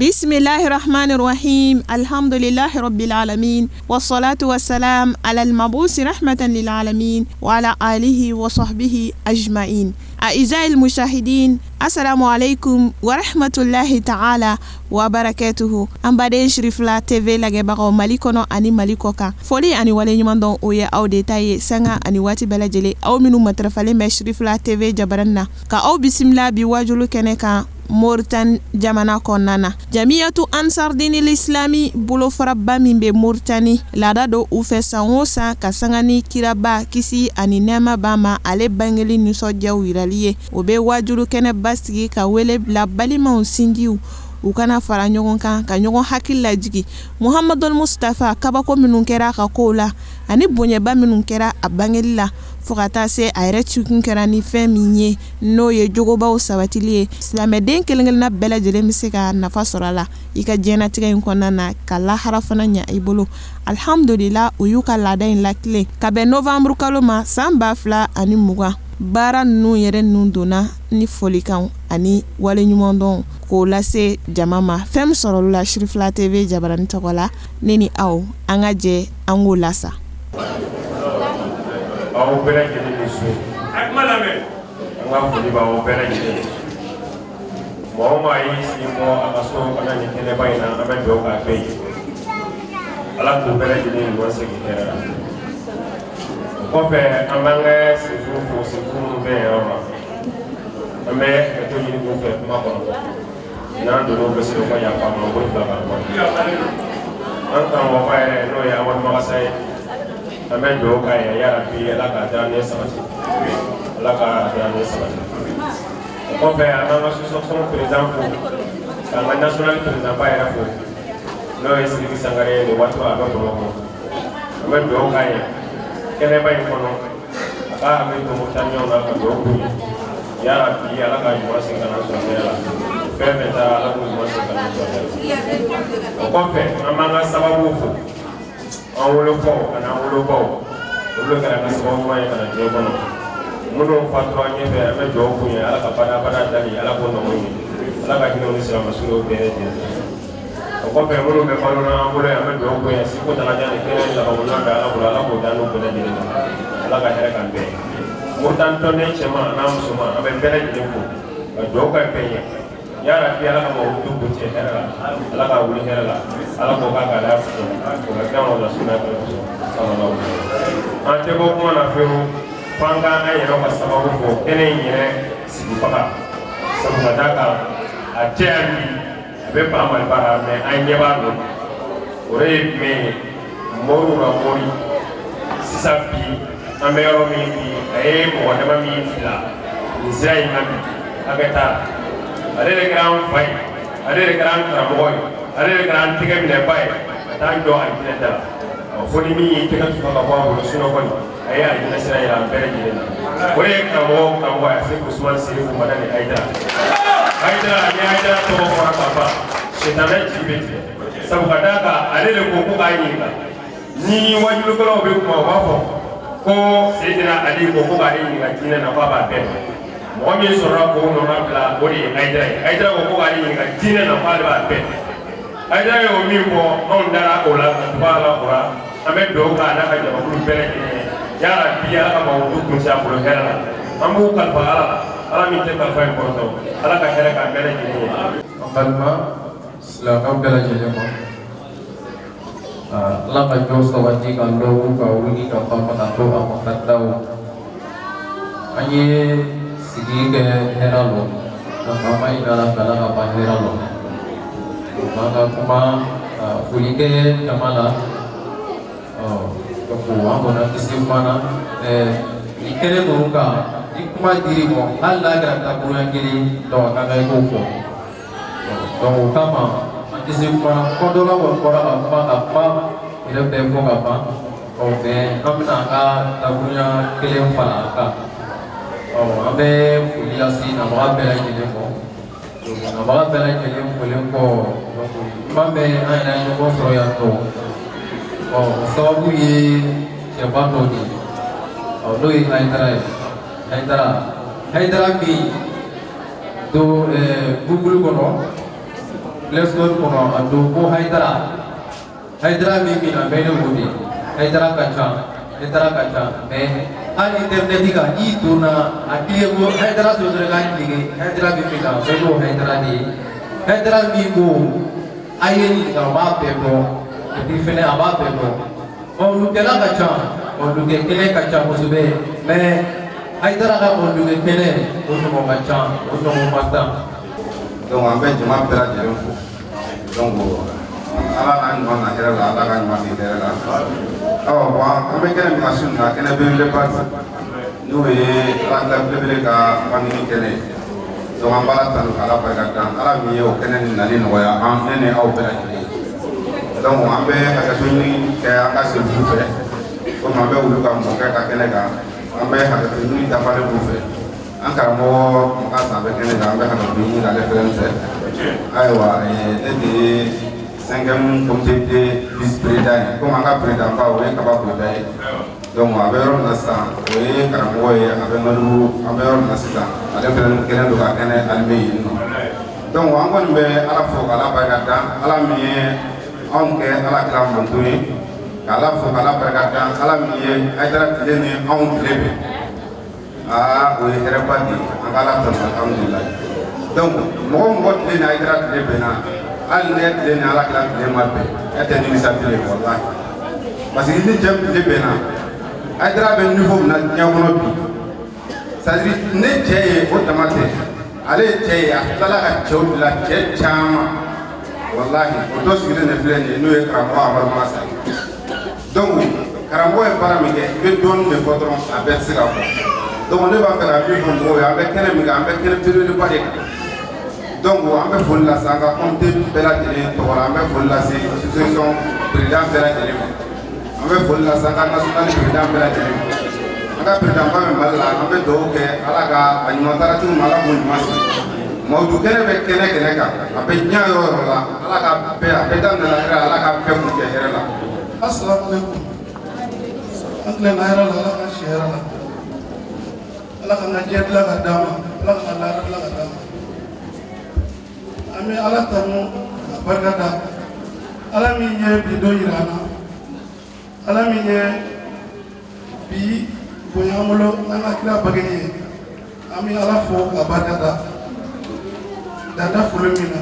Bismillahi rahmani rahim alhamdulillahi rabbil alamin wassalatu wassalam ala almabusi rahmatan lil alamin wa ala alihi wa sahbihi ajma'in a'izai almushahidin assalamu alaikum wa rahmatullahi ta'ala wa barakatuhu an baden Sirifila TV lajɛbagaw Mali kɔnɔ ani Mali kɔ kan foli ani waleɲumandɔn o ye aw de ta ye sanga ani waati bɛɛ lajɛlen aw minnu matarafalen bɛ Sirifila TV jabarani na ka aw bisimila bi wajulu kɛnɛ kan Moritani jamana kɔnɔna na Jamiyatu Ansardinil Islami bolofaraba min bɛ Moritani laada don u fɛ san o san ka sanga ni kiraba kisi ani nɛɛma b'a ma ale bangeli nisɔndiyaw yirali ye o bɛ wajulu kɛnɛba sigi ka wele bila balimaw sinjiw u ka na fara ɲɔgɔn kan ka ɲɔgɔn hakili lajigin Muhamadul Mustafa kabako minnu kɛra a ka kow la ani bonyaba minnu kɛra a bangeli la fo ka taa se a yɛrɛ cikun kɛra ni fɛn min ye n'o ye jogobaw sabatili ye silamɛden kelenkelenna bɛɛ lajɛlen bɛ se ka nafa sɔrɔ a la i ka diɲɛnatigɛ in kɔnɔna na ka lahara fana ɲɛ i bolo alihamdulila u y'u ka laada in latilen ka bɛn novembre kalo ma san 2020 baara ninnu yɛrɛ ninnu donna ni folikan ani waleɲumandɔn k'o lase jama ma fɛn min sɔrɔla la Sirifila TV jabarani tɔgɔ la ne ni aw an ka jɛ an k'o lasa aw bɛɛ lajɛlen ni su an ka foli b'aw bɛɛ lajɛlen ye maa o maa y'i sen bɔ a ka so ka na nin kɛnɛba in na an bɛ dugawu k'a bɛɛ ye ala k'u bɛɛ lajɛlen ɲuman segin hɛrɛ la o kɔfɛ an b'an ka sirifu fo sirifu minnu bɛ yan yɔrɔ la an bɛ hakɛto ɲini k'u fɛ kuma kɔnɔ n'an donna u gasi la u ka yafa an ma bolo fila kan an karamɔgɔba yɛrɛ n'o ye Amadu Magasa ye an bɛ dugawu k'a ye yarabi ala k'a danni sabati ala k'a danni sabati o kɔfɛ an b'an ka sous-section président fo k'an ka national président ba yɛrɛ fo n'o ye Sidiki Sangare ye nin waati a bɛ Bamakɔ an bɛ dugawu k'a ye kɛnɛba in kɔnɔ a ka hakili to Mauritanienw na ka dugawu k'u ye yarabi ala ka ɲuman segin ka na sɔrɔ hɛrɛ la fɛn fɛn taara ala k'o ɲuman segin ka na sɔrɔ hɛrɛ la o kɔfɛ an b'an ka sababuw fo an wolofaw ani an wolobaw olu de kɛra an ka sababu ɲuman ye ka na diɲɛ kɔnɔ minnu fatura ɲɛfɛ an bɛ dugawu k'u ye ala ka badabada dali ala k'o nɔgɔya u ye ala ka hinɛ u ni silamɛ suw bɛɛ lajɛlen o kɔfɛ minnu bɛ balo na an bolo yan an bɛ dugawu k'u ye siko dalajan ni kɛnɛ ni laban bɛ ala bolo ala k'o dan n'u bɛɛ lajɛlen ma ala ka hɛrɛ k'an bɛɛ Moritani tɔnden cɛman n'a musoman an bɛ bɛɛ lajɛlen fo ka dugawu kɛ bɛɛ ye yarabi ala ka maaw du ko cɛ hɛrɛ la ala ka wuli hɛrɛ la ala k'o k'a ka da o ka kɛ anw la suna kɛ an tɛ bɔ kuma na fewu f'an ka an yɛrɛ ka sababu fɔ kɛnɛ in yɛrɛ sigibaga sabu ka d'a kan a tɛ yan bi a bɛ ba maliba la mais an ɲɛ b'a dɔn o de ye jumɛn ye moriw ka mori sisan bi an bɛ yɔrɔ min bi a ye mɔgɔ dama min bila nin sira in kan bi hakɛ t'a la ale de kɛra an fa ye ale de kɛra an karamɔgɔ ye ale de kɛra an tɛgɛ minɛba ye ka taa an jɔ alijinɛ da la fo ni min y'i tɛgɛ tufa ka bɔ a bolo sinon kɔni a ye alijinɛ sira yira an bɛɛ lajɛlen na o de ye karamɔgɔ karamɔgɔ ye Sɛki Usumani Serifu Madani Hayidara Hayidara ni Hayidara tɔgɔ fɔra ka ban sitanɛ jigi bɛ tigɛ sabu ka d'a kan ale de ko ko k'a ɲininka ni wajulukɛlaw bɛ kuma u b'a fɔ ko Seyidina Ali ko ko k'ale ɲininka diinɛ na k'a b'a bɛɛ dɔn mɔgɔ min sɔrɔla k'o nɔna bila o de ye Hayidara ye Hayidara ko ko k'ale ɲininka diinɛ na k'ale b'a bɛɛ dɔn Hayidara y'o min fɔ anw dara o la ka tugu a la o la an bɛ dugawu k'a n'a ka jamakulu bɛɛ lajɛlen ye yarabi ala ka maaw kun cɛ a bolo hɛrɛ la an b'u kalifa ala la ala min tɛ kalifa in kɔrɔtɔ ala ka hɛrɛ k'an bɛɛ lajɛlen ye. An balima silamɛw bɛɛ lajɛlen ma ala ka jɔ sabati ka lɔbu ka wuli ka ban ka to a ma ka daw an ye sigi kɛ hɛrɛ lɔ donc an b'a ɲini ala fɛ ala ka ban hɛrɛ lɔ an ka kuma foli kɛ jama la donc an kɔni an tɛ se kuma na ni kɛnɛ ninnu kan ni kuma dir'i ma hali n'a kɛra dakuruɲɛ kelen donc a ka kan i k'o fɔ donc o kama an tɛ se kuma na kuma dɔ la kɔni bɔra ka kuma ka kuma yɛrɛ bɛɛ fɔ ka ban ɔ mais an bɛna an ka dakuruɲɛ kelen fara a kan ɔ an bɛ foli lase nabaga bɛɛ lajɛlen ma donc nabaga bɛɛ lajɛlen folen kɔ donc kuma bɛ an yɛrɛ ɲɔgɔn sɔrɔ yan nɔ ɔ o sababu ye cɛba dɔ de ye ɔ n'o ye Hayidara ye Hayidara Hayidara min do Google kɔnɔ Play Store kɔnɔ a don ko Hayidara. Hayidara min bɛ na bɛɛ ne ko de Hayidara ka ca, Hayidara ka ca, mais hali internet kan n'i donna a cliquer ko Hayidara sɔrɔ dɔrɔn i k'a cliquer, Hayidara min bɛ na bɛɛ n'o Hayidara de ye. Hayidara min ko a ye ɲininka, a b'a bɛɛ dɔn, et puis fɛnɛ a b'a bɛɛ dɔn. Mawulukɛla ka ca, mawulukɛ kɛnɛ ka ca kosɛbɛ, mais Hayidara ka mawulukɛ kɛnɛ o ɲɔgɔn ka ca, o ɲɔgɔn ma tan. Donc an bɛ jama bɛɛ lajɛlen fo. Donc Ala k'an ɲuman na hɛrɛ la, Ala k'an ɲuman segin hɛrɛ la. Ɔ bon, an bɛ kɛnɛ min kan su in na, kɛnɛ belebeleba n'o ye Ala belebele ka bangeni kɛnɛ ye. Donc an b'Ala tanu k'Ala barika da, Ala min ye o kɛnɛ nin nali nɔgɔya an ne ni aw bɛɛ lajɛlen ye. Donc an bɛ hakɛto ɲini kɛ an ka selifu fɛ, komi an bɛ wulu ka mɔkɛ ka kɛnɛ kan, an bɛ hakɛto ɲini dafalen b'u fɛ. An karamɔgɔ Makan San bɛ kɛnɛ kan, an bɛ hakɛto ɲini k'ale fɛnɛ fɛ. Ayiwa, ne de ye cinquième comité de vice président ye, komi an ka président ba o ye Kaba Koyita ye. Donc a bɛ yɔrɔ min na sisan, o ye karamɔgɔ ye, a bɛ Nɔribugu, an bɛ yɔrɔ min na sisan, ale fɛnɛ kɛlen don ka kɛnɛ animé yen nɔ. Donc an kɔni bɛ Ala fo k'Ala barika da, Ala min ye anw kɛ Ala kira manton ye, k'Ala fo k'Ala barika da, Ala min ye Hayidara tile ni anw tile bɛn. Aa, o ye hɛrɛba de ye, an ka Ala tanu, alhamdulilayi. Donc mɔgɔ mɔgɔ tile ni Hayidara tile bɛnna, hali ne tile ni Ala kira tile ma bɛn, e tɛ nimisa tile, walahi, parce que ni cɛ min tile bɛnna, Hayidara bɛ niveau min na diɲɛ kɔnɔ bi, c'est à dire ne cɛ ye o dama tɛ, ale ye cɛ ye, a tilala ka cɛw bila, cɛ caman, walahi. O dɔ sigilen de filɛ nin ye, n'o ye karamɔgɔ Amadu Masa ye. Donc karamɔgɔ ye baara min kɛ, i bɛ dɔɔnin de fɔ dɔrɔn, a bɛɛ tɛ se ka fɔ. Donc ne b'a fɛ ka min fɔ mɔgɔw ye, an bɛ kɛnɛ min kan, an bɛ kɛnɛ belebeleba de kan. Donc an bɛ foli lase an ka comité bɛɛ lajɛlen tɔgɔ la, an bɛ foli lase association président bɛɛ lajɛlen ma, an bɛ foli lase an ka national président bɛɛ lajɛlen ma, an ka président ba min Mali la, an bɛ dugawu kɛ Ala ka a ɲuman taara cogo min, Ala k'o ɲuman sigi. Mawudu kɛnɛ bɛ kɛnɛ kɛnɛ kan, a bɛ diɲɛ yɔrɔ yɔrɔ la, Ala ka bɛɛ, a bɛɛ daminɛ hɛrɛ la, Ala ka bɛɛ kun kɛ hɛrɛ la. Assalamu alaikum. An tilenna hɛrɛ la, Ala ka si hɛrɛ la. Ala ka n ka diɲɛ dilan ka d'an ma, Ala ka n ka lahara dilan ka d'an ma. An bɛ Ala tanu ka barika da. Ala min ye bi don yira an na. Ala min ye bi bonya an bolo n'an ka kira bageni ye. An bɛ Ala fo ka barika da. Dan tɛ foli min na.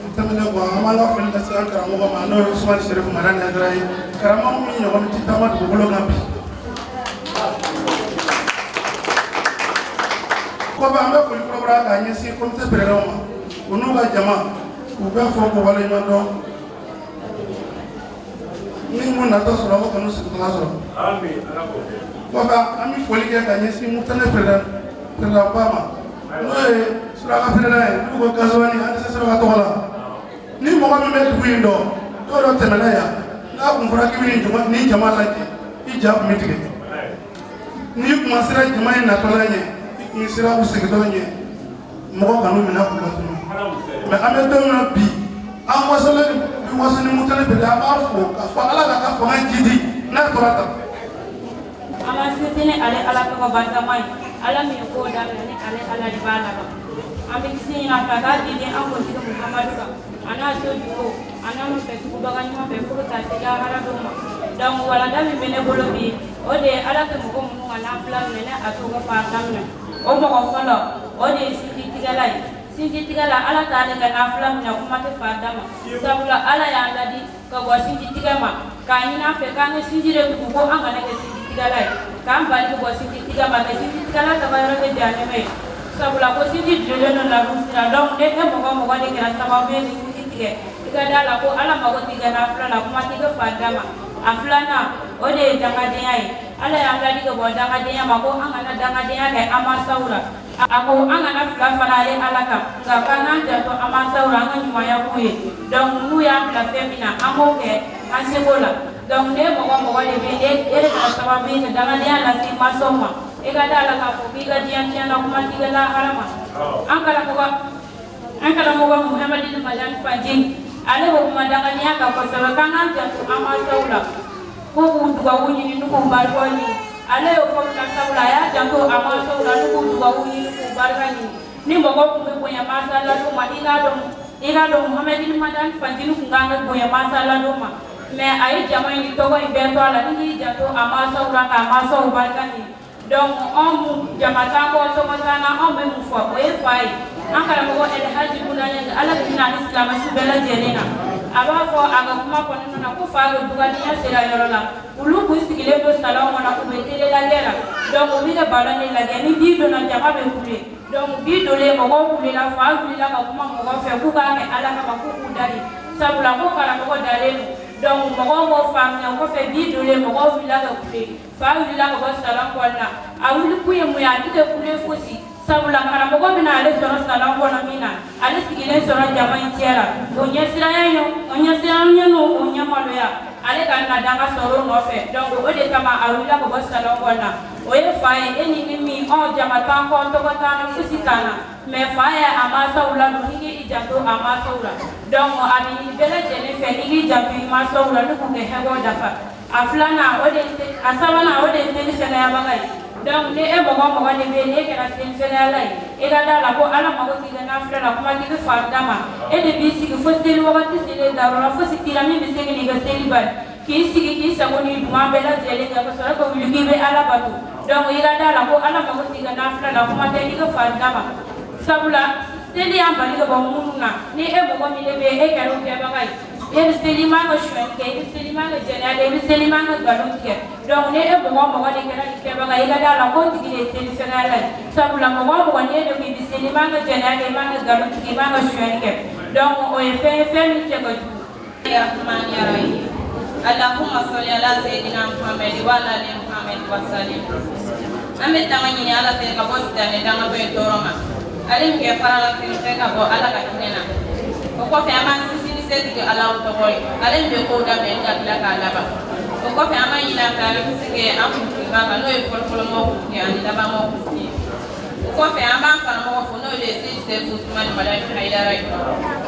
O tɛmɛnen kɔ, an b'an ka foli lase an karamɔgɔ ma, n'o ye Usumani Serifu Madani Hayidara ye. Karamɔgɔ min ɲɔgɔn tɛ taama dugukolo kan bi. Kɔfɛ, an bɛ foli kura k'a ɲɛsin comité président ma, u n'u ka jama, k'u bɛɛ fo k'u waleɲuman dɔn. Ni mun natɔ sɔrɔ, o kanu sigitɔla sɔrɔ. Kɔfɛ, an bɛ foli kɛ ka ɲɛsin Mauritanie président ba ma, n'o ye suraka président ye, n'u ko Gazouani, an tɛ se suraka tɔgɔ la. Ni mɔgɔ min bɛ dugu in dɔn, dɔw dɔ tɛmɛna yan, n'a kun fɔra k'i bɛ nin jama lajɛ, i ja kun bɛ tigɛ. N'i kun ma siran jama in natɔla ɲɛ, i kun siran u segintɔla ɲɛ, mɔgɔ kan'u minɛ k'u latunu. Mais an bɛ don min na bi, an wasolen bi, waso ni Mauritanie président, an b'a fo k'a fɔ Ala k'a ka fanga jidi n'a tora tan. An b'an sinsin ni ale Ala tɔgɔ barikama ye, Ala min ye kow daminɛ ni ale Ala de b'a laban. An bɛ kisi ɲini a fɛ a k'a di an kuntigi Muhamadu kan, a n'a so jugu, a n'a nɔfɛ tugubaga ɲuman bɛɛ fo ka taa se lahara don ma. Donc walanda min bɛ ne bolo bi, o de ye Ala tɛ mɔgɔ minnu ka nafila minɛ ni a t'u ka farida minɛ. O mɔgɔ fɔlɔ, o de ye sinjitigɛla ye. Sinjitigɛla, Ala t'ale ka nafila minɛ, kuma tɛ farida ma, sabula Ala y'an ladi ka bɔ sinjitigɛ ma, k'a ɲini an fɛ k'an ka sinji de tugu, ko an kana kɛ sinjitigɛla ye, k'an bali ka bɔ sinjitigɛ ma, ka sinjitigɛla taga yɔrɔ kɛ jahanama ye, sabula ko sinji bilenlen don labu sira. Donc ne e mɔgɔ mɔgɔ de kɛra sababu ye ni sinji tigɛ, i ka da la ko Ala mago t'i ka nafila la, kuma t'i ka farida ma. A filanan, o de ye dangadenya ye. Ala y'an ladi ka bɔ dangadenya ma, ko an kana dangadenya kɛ an mansaw la. A ko an kana fila fana ye Ala kan, nka k'an k'an janto an mansaw la, an ka ɲumanya k'u ye. Donc n'u y'an bila fɛn min na, an b'o kɛ an seko la. Donc ne mɔgɔ mɔgɔ de bɛ yen, e de kɛra sababu ye ka dangadenya lase mansaw ma, i ka da la k'a fɔ k'i ka diɲɛ tiɲɛna, kuma t'i ka lahara ma. An karamɔgɔ Muhamadu Madani Fanjing, ale b'o kuma dangadenya kan kosɛbɛ, k'an k'an janto an mansaw la, ko k'u dugawu ɲini n'u k'u barika ɲini. Ale y'o fɔ min na, sabula a y'a janto a mansaw la n'u k'u dugawu ɲini k'u barika ɲini. Ni mɔgɔ tun bɛ bonya mansa ladon ma, i k'a dɔn. I k'a dɔn Muhamɛdini Madani fantini kun kan ka bonya mansa ladon ma, mais a ye jama in tɔgɔ in bɛɛ to a la ni k'i janto a mansaw la, k'a mansaw barika ɲini. Donc anw mun jama t'an kɔ, tɔgɔ t'an na, anw bɛ mun fɔ, o ye fa ye. An karamɔgɔ Elhaji Buna Ɲangi, Ala ka hinɛ ani silamɛ su bɛɛ lajɛlen na, a b'a fɔ a ka kuma kɔnɔna na ko fa bɛ dugadenya sera yɔrɔ la, olu kun sigilen don salon kɔnɔ, u bɛ télé lajɛ la. Donc u bɛ ka ballon de lajɛ, ni bi donna, jama bɛ kule. Donc bi donlen, mɔgɔw kulela, fa wulila ka kuma mɔgɔw fɛ k'u k'a kɛ Ala kama, k'u k'u da de, sabula ko karamɔgɔ dalen don. Donc mɔgɔw m'o faamuya. O kɔfɛ, bi donlen, mɔgɔw wulila ka kule, fa wulila ka bɔ salon kɔnɔna. A wuli kun ye mun ye? A tɛ kɛ kule fosi, sabula karamɔgɔ bɛna ale sɔrɔ salon kɔnɔ min na, ale sigilen sɔrɔ jama in cɛ la, o ɲɛsiranya ye, o ɲɛsiranya n'o o ɲɛmaloya, ale ka na danga sɔrɔ o nɔfɛ. Donc o de kama a wulila ka bɔ salon kɔnɔna. O ye fa ye. E ni ni min, anw jama t'an kɔ, tɔgɔ t'an na, fosi t'an na, mais fa ye a mansaw ladon ni k'i janto a mansaw la. Donc a bɛ ɲini bɛɛ lajɛlen fɛ n'i k'i janto i mansaw la, n'u k'u kɛ hɛrɛw dafa. A filanan, o de ye, a sabanan, o de ye seli fɛgɛyabaga ye. Donc ni e mɔgɔ mɔgɔ de bɛ yen, n'e kɛra seli fɛgɛyala ye, i ka da la ko Ala mago t'i ka nafila la, kuma t'i ka farida ma. E de b'i sigi fo seli wagati selen darura, fosi t'i la min bɛ se k'i ka seli bali, k'i sigi k'i sago ni duman bɛɛ lajɛlen kɛ ka sɔrɔ ka wuli k'i bɛ Ala bato. Donc i ka da la ko Ala mago t'i ka nafila la, kuma tɛ i ka farida ma, sabula seli y'an bali ka bɔ minnu na. Ni e mɔgɔ min de bɛ yen, e kɛra o kɛbaga ye, e bɛ seli man ka sonyali kɛ, e bɛ seli man ka jɛnɛya kɛ, e bɛ seli man ka nkalon tigɛ. Donc ni e mɔgɔ mɔgɔ de kɛra nin kɛbaga ye, i ka da la k'o tigi de ye seli fɛngɛla ye, sabula mɔgɔ o mɔgɔ ni e de ko i bɛ seli man ka jɛnɛya kɛ, i man ka nkalon tigɛ, i man ka sonyali kɛ, donc o ye fɛn ye, fɛn min cɛ ka jugu. الرحمن الرحيم اللهم صل على سيدنا محمد وعلى ال محمد وسلم. An bɛ tanga ɲini Ala fɛ ka bɔ sitanɛ dangatɔ in tɔɔrɔ ma, ale min kɛ farala fɛn fɛn ka bɔ Ala ka hinɛ na. O kɔfɛ, an b'an sinsin ni setigi Ala tɔgɔ ye, ale min bɛ kow daminɛ ni ka tila k'a laban. O kɔfɛ, an b'a ɲini a fɛ a bɛ kisi kɛ an kuntigiba kan, n'o ye fɔlɔfɔlɔmɔgɔw kuntigi ani labanmɔgɔw kuntigi ye. O kɔfɛ, an b'an karamɔgɔ fo, n'o ye Seyidi Sefu Usumani Madani Hayidara ye.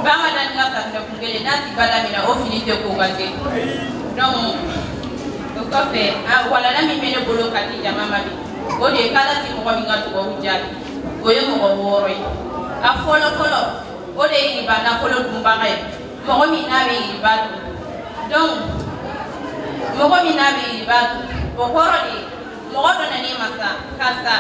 Ba Madani ka safinɛ kun kelen n'a ti ba lamina, o fini tɛ ko ka jɛ. Donc o kɔfɛ, walanda min bɛ ne bolo ka di jama ma bi, o de ye k'Ala ti mɔgɔ min ka dugawu jaabi, o ye mɔgɔ wɔɔrɔ ye. A fɔlɔ fɔlɔ, o de ye yiriba nafolo dunbaga ye, mɔgɔ min n'a bɛ yiriba dun. Donc mɔgɔ min n'a bɛ yiriba dun, o kɔrɔ de ye mɔgɔ dɔ nan'i ma sa, karisa,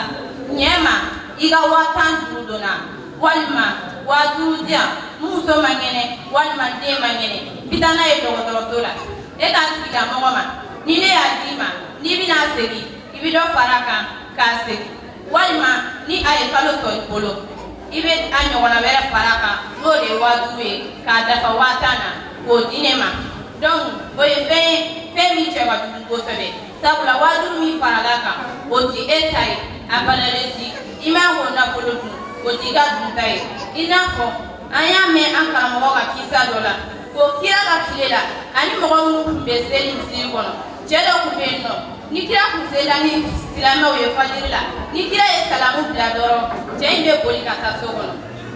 ɲɛ ma i ka 10 000 juru donna, walima 5000 di yan, n muso man kɛnɛ, walima n den man kɛnɛ, n bɛ taa n'a ye dɔgɔtɔrɔso la. E k'a tigilamɔgɔ ma, ni ne y'a d'i ma, n'i bɛna segin, i bɛ dɔ fara a kan k'a segin, walima ni a ye kalo sɔrɔ i bolo, i bɛ a ɲɔgɔnna wɛrɛ fara a kan, n'o de ye 5000 ye, k'a dafa 10 000 na k'o di ne ma. Donc o ye fɛn ye, fɛn min cɛ ka jugu kosɛbɛ, sabula 5000 min farala a kan, o ti e ta ye, a balalen si i man k'o nafolo dun, o t'i ka dunta ye. I n'a fɔ an y'a mɛn an karamɔgɔ ka kisa dɔ la ko kira ka tile la, ani mɔgɔ minnu tun bɛ seli misiri kɔnɔ, cɛ dɔ tun bɛ yen nɔ, ni kira tun sela ni silamɛw ye fajiri la, ni kira ye salamu bila dɔrɔn, cɛ in bɛ boli ka taa so kɔnɔ.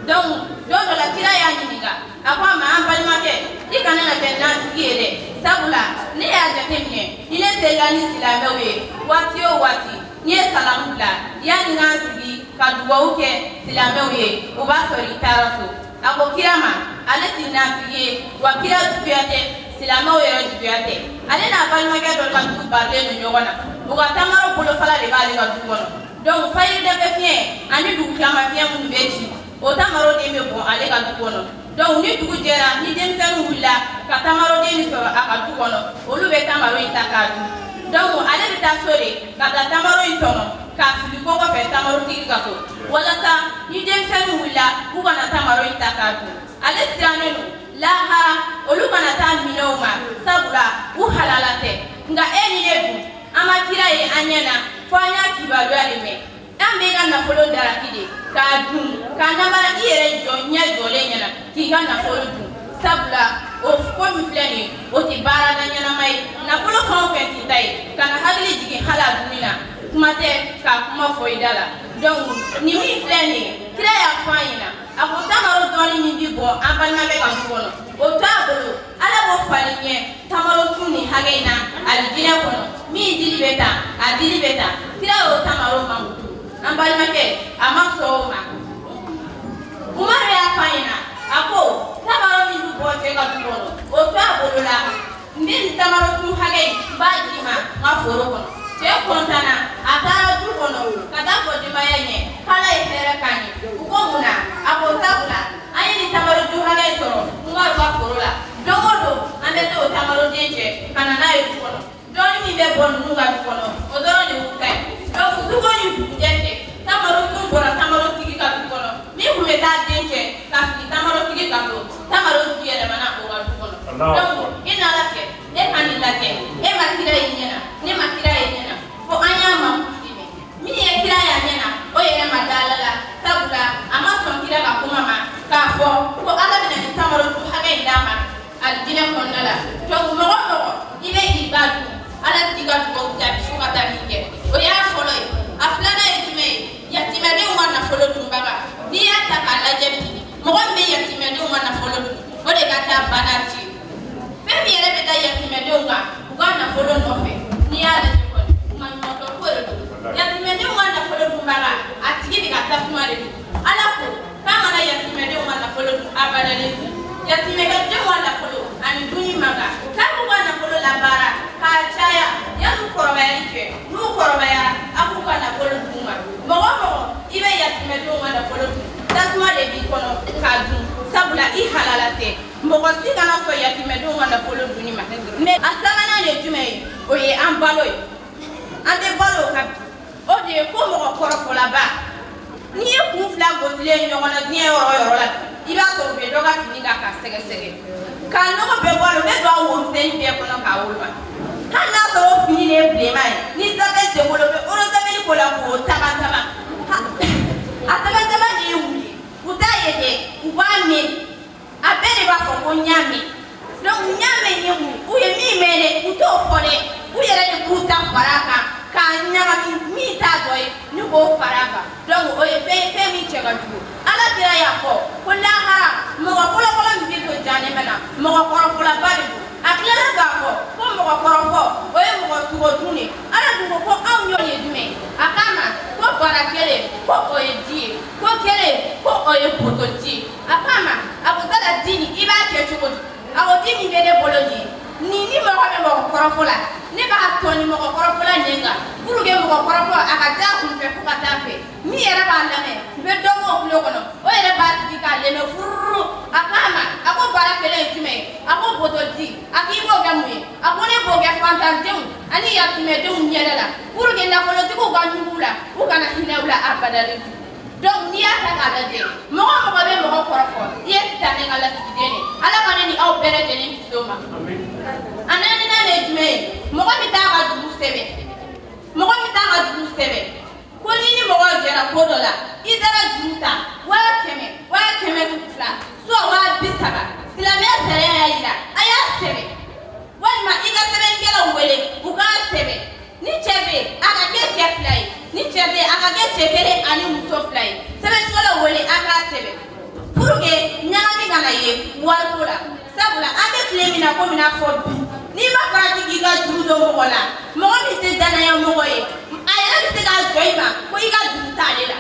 Donc don dɔ la, kira y'a ɲininka, a ko a ma: an balimakɛ, i kana na kɛ nafigi ye dɛ, sabula ne y'a jateminɛ, ni ne sela ni silamɛw ye waati o waati, n'i ye salamu bila, yanni n k'an sigi ka dugawu kɛ silamɛw ye, o b'a sɔrɔ i taara so. A ko kira ma, ale ti nafigi ye, wa kira juguya tɛ, silamɛw yɛrɛ juguya tɛ. Ale n'a balimakɛ dɔ ka du barilen don ɲɔgɔn na, u ka tamaro bolofala de b'ale ka du kɔnɔ. Donc fajiri dafɛ fiɲɛ ani dugutilama fiɲɛ minnu bɛ ci, o tamaro den bɛ bɔn ale ka du kɔnɔ. Donc ni dugu jɛra, ni denmisɛnninw wulila ka tamaroden min sɔrɔ a ka du kɔnɔ, olu bɛ tamaro in ta k'a dun. Donc ale bɛ taa so de ka taa tamaro in tɔmɔ k'a fili kɔkɔ fɛ tamarotigi ka so, walasa ni denmisɛnninw wulila, k'u kana tamaro in ta k'a dun. Ale sirannen don lahara olu kana taa minɛ o ma, sabula u halala tɛ. Nka e ni ne dun, an ma kira ye an ɲɛ na, fo an y'a kibaruya de mɛn. An b'i ka nafolo daraki de k'a dun, k'a namara i yɛrɛ jɔ ɲɛ jɔlen ɲɛna k'i ka nafolo dun, sabula o ko min filɛ nin ye, o tɛ baarada ɲɛnama ye. Nafolo fɛn o fɛn t'i ta ye, ka na hakili jigin hali a dunni na, kuma tɛ k'a kuma fɔ i da la. Donc nin min filɛ nin ye, kira y'a fɔ an ɲɛna, a ko tamaro dɔɔni min bi bɔn an balimakɛ ka du kɔnɔ, o t'a bolo, Ala b'o falen ɲɛ tamaro sun nin hakɛ in na alijinɛ kɔnɔ, min dili bɛ ta, a dili bɛ ta. Kira y'o tamaro mankutu, an balimakɛ a ma sɔn o ma. Umaru y'a fɔ an ɲɛna. A ko tamaro min bɛ bɔ cɛ ka du kɔnɔ, o to a bolo la, n bɛ nin tamaro sun hakɛ in, n b'a d'i ma n ka foro kɔnɔ. Cɛ kɔntanna, a taara du kɔnɔ ka taa fɔ denbaya ɲɛ k'Ala ye hɛrɛ k'an ye. U ko mun na? A ko sabula an ye nin tamaro ju hakɛ in sɔrɔ Umaru ka foro la. Don o don an bɛ t'o tamaroden cɛ ka na n'a ye du kɔnɔ. Dɔɔnin min bɛ bɔ ninnu ka du kɔnɔ, o dɔrɔn de y'u ta ye. Donc duko ni dugujɛ cɛ, tamaro sun bɔra tamarotigi ka du kɔnɔ. Min tun bɛ taa den cɛ ka fili tamarotigi ka so, tamaro ju yɛlɛmana o ka du kɔnɔ. Donc i n'Ala cɛ, e ka nin lajɛ, e ma kira ye ɲɛ na, ne ma kira ye ɲɛ na, fo an y'a mankutu de mɛn. Min ye kira y'a ɲɛ na, o yɛrɛ ma da Ala la, sabula a ma sɔn kira ka kuma ma k'a fɔ ko Ala bɛna nin tamaro ju hakɛ in d'a ma alijinɛ kɔnɔna la. Donc mɔgɔ o mɔgɔ i bɛ k'i ba dun, Ala t'i ka dugawu jaabi fo ka taa min kɛ. O y'a fɔlɔ ye. A filanan ye jumɛn ye? Yatimɛdenw ka nafolo dunbaga. N'i y'a ta k'a lajɛ bi, mɔgɔ min bɛ yatimɛdenw ka nafolo dun, o de ka ca bana ci. Fɛn min yɛrɛ bɛ da yatimɛdenw kan u ka nafolo nɔfɛ, n'i y'a lajɛ kɔni, maɲumantɔ ko de don. Yatimɛdenw ka nafolo dunbaga, a tigi bɛ ka tasuma de dun. Ala ko k'an kana yatimɛdenw ka nafolo dun abadalen. Yatimɛdenw ka nafolo ani dunni man kan. K'a b'u ka nafolo labaara k'a caya yan'u kɔrɔbayali cɛ. N'u kɔrɔbayara, a b'u ka nafolo d'u ma. Mɔgɔ o mɔgɔ i bɛ yatimɛdenw ka nafolo dun, tasuma de b'i kɔnɔ k'a dun, sabula i halala tɛ. Mɔgɔ si kana sɔn yatimɛdenw ka nafolo dunni ma. Mais a sabanan de ye jumɛn ye? O ye an balo ye. An tɛ balo o kan bi. O de ye ko mɔgɔ kɔrɔfɔlaba, n'i ye kun fila gosilen ɲɔgɔn na diɲɛ yɔrɔ o yɔrɔ la, i b'a sɔrɔ u bɛ dɔ ka fini kan k'a sɛgɛsɛgɛ k'a nɔgɔ bɛɛ bɔ a la, u bɛ don a womisɛnnin bɛɛ kɔnɔ k'a woloma. Hali n'a sɔrɔ o fini de ye bilenman ye, ni zabɛli tɛ bolo, u bɛ orozabɛli ko la k'o taban taban. A taban taban de ye mun ye? U t'a ye dɛ, u b'a mɛn. A bɛɛ de b'a fɔ ko n y'a mɛn. Donc n y'a mɛn ye mun ye? U ye min mɛn dɛ, u t'o fɔ dɛ, u yɛrɛ de b'u ta fara a kan k'a ɲagami min t'a dɔ ye ni k'o fara a kan. Donc o ye fɛn ye, fɛn min cɛ ka jugu. Ala kira y'a fɔ ko lahara mɔgɔ fɔlɔfɔlɔ min bɛ don jahanama na, mɔgɔ kɔrɔfɔlaba de don. A tilala k'a fɔ ko mɔgɔ kɔrɔfɔ, o ye mɔgɔ sogo dun de. Ala dun ko ko anw ɲɔ ye jumɛn ye? A k'a ma ko bara kelen, ko o ye ji ye, ko kelen, ko o ye botoli ji ye. A k'a ma, a ko sala di nin, i b'a kɛ cogo di? A ko di min bɛ ne bolo nin ye, nin ni mɔgɔ bɛ mɔgɔ kɔrɔfɔ la, ne b'a tɔ ni mɔgɔ kɔrɔfɔla nin kan pour que mɔgɔ kɔrɔfɔ a ka da kun fɛ fo ka taa fɛ. Min yɛrɛ b'a lamɛn, u bɛ dɔ bɔ o tulo kɔnɔ, o yɛrɛ b'a sigi k'a lamɛn fururu. A k'a ma, a ko baara kelen ye jumɛn ye? A ko botoli ji. A k'i b'o kɛ mun ye? A ko ne b'o kɛ fantandenw ani yatimɛdenw ɲɛda la pour que nafolotigiw ka ɲugu la, u kana hinɛ u la abadalen. Donc n'i y'a ta k'a lajɛ, mɔgɔ o mɔgɔ bɛ mɔgɔ kɔrɔfɔ, i ye sitanɛ ka lasigiden de. Ala ka ne ni aw bɛɛ lajɛlen kisi o ma. A naaninan de ye jumɛn ye? Mɔgɔ min t'a ka juru sɛbɛn, mɔgɔ min t'a ka juru sɛbɛn, ko ni ni mɔgɔ jɛra ko dɔ la, i taara juru ta 100 000, 200 000, soit 30 000, silamɛya sariya y'a yira a y'a sɛbɛn, walima i ka sɛbɛnnikɛlaw wele u k'a sɛbɛn. Ni cɛ bɛ yen, a ka kɛ cɛ fila ye, ni cɛ bɛ yen, a ka kɛ cɛ kelen ani muso fila ye. Sɛbɛnnikɛlaw wele a k'a sɛbɛn pour que ɲagami kana ye wariko la. Sabula an bɛ tile min na komi n'a fɔ bi, n'i ma farati k'i ka juru don mɔgɔ la, mɔgɔ min tɛ danaya mɔgɔ ye, a yɛrɛ bɛ se k'a jɔ i ma ko i ka juru t'ale la.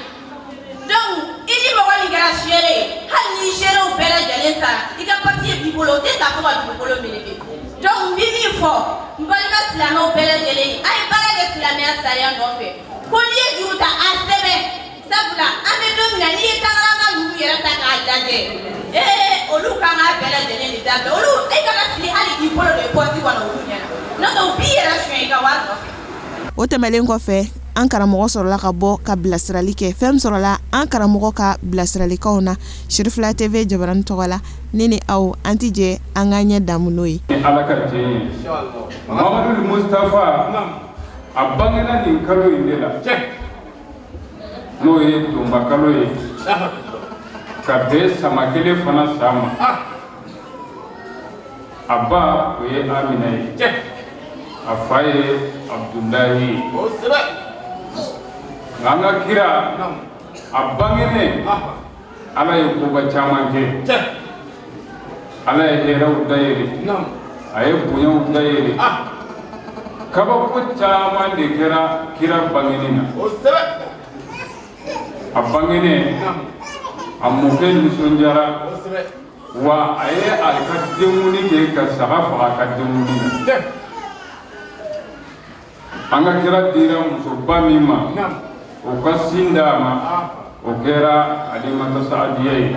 Donc i ni mɔgɔ min kɛra seere ye, hali n'i seerew bɛɛ lajɛlen sara, i ka papiye b'i bolo, o tɛ sa fo ka dugukolo meleke. Donc n bɛ min fɔ n balima silamɛw bɛɛ lajɛlen ye, a ye baara kɛ silamɛya sariya nɔfɛ. Ko n'i ye juru ta, a sɛbɛn. Sabula an bɛ don min na, n'i ye tangaranka ninnu yɛrɛ ta k'a lajɛ, ee, olu kan k'a bɛɛ lajɛlen de dabila. Olu, e kana fili hali k'i bolo don i pɔsi kɔnɔ olu ɲɛna, n'o tɛ u b'i yɛrɛ suɲɛ i ka wari nɔfɛ. O tɛmɛnen kɔfɛ, an karamɔgɔ sɔrɔla ka bɔ ka bilasirali kɛ. Fɛn min sɔrɔla an karamɔgɔ ka bilasiralikaw na, Cherifla TV jabarani tɔgɔ la, ne ni aw an tɛ jɛ an ka ɲɛ damu n'o ye. Ni Ala ka diɲɛ ye, Mamadu Mustafa, a bangena nin kalo in de la, n'o ye donba kalo ye, ka bɛn sama kelen fana san ma. A ba, o ye Amina ye, a fa ye Abudulayi ye. Nka an ka kira, a bangenen, Ala ye koba caman kɛ. Ala ye hɛrɛw dayɛlɛ, a ye bonyaw dayɛlɛ. Kabako caman de kɛra kira bangeni na. A bangenen, A mɔkɛ nisɔndiyara wa a ye a ka denkundi kɛ ka saga faga a ka denkundi na. An ka kira dira musoba min ma, o ka sin d'a ma, o kɛra Alimata Saadiya ye.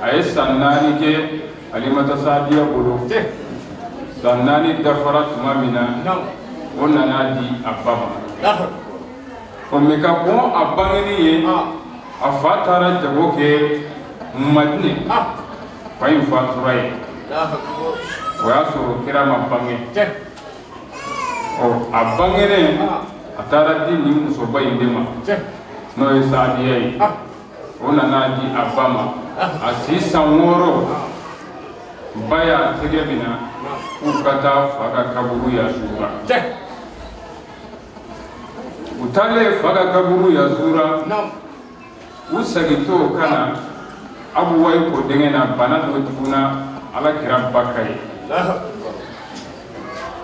A ye san 4 kɛ Alimata Saadiya bolo. San 4 dafara tuma min na, o nana di a ba ma. O mɛ ka kɔn a bangeni ye, a fa taara jago kɛ Madinɛ. Fa in fatura yen, o y'a sɔrɔ kira ma bange. Ɔ, a bangenen, a taara di nin musoba in de ma, n'o ye Saadiya ye. O nana di a ba ma a si san 6. Ba y'a tɛgɛ minɛ k'u ka taa fa ka kaburu yasura. U taalen fa ka kaburu yasura, u segintɔ ka na, Abu Wayi ko denkɛ na bana dɔ tuguna ala kira ba ka ye.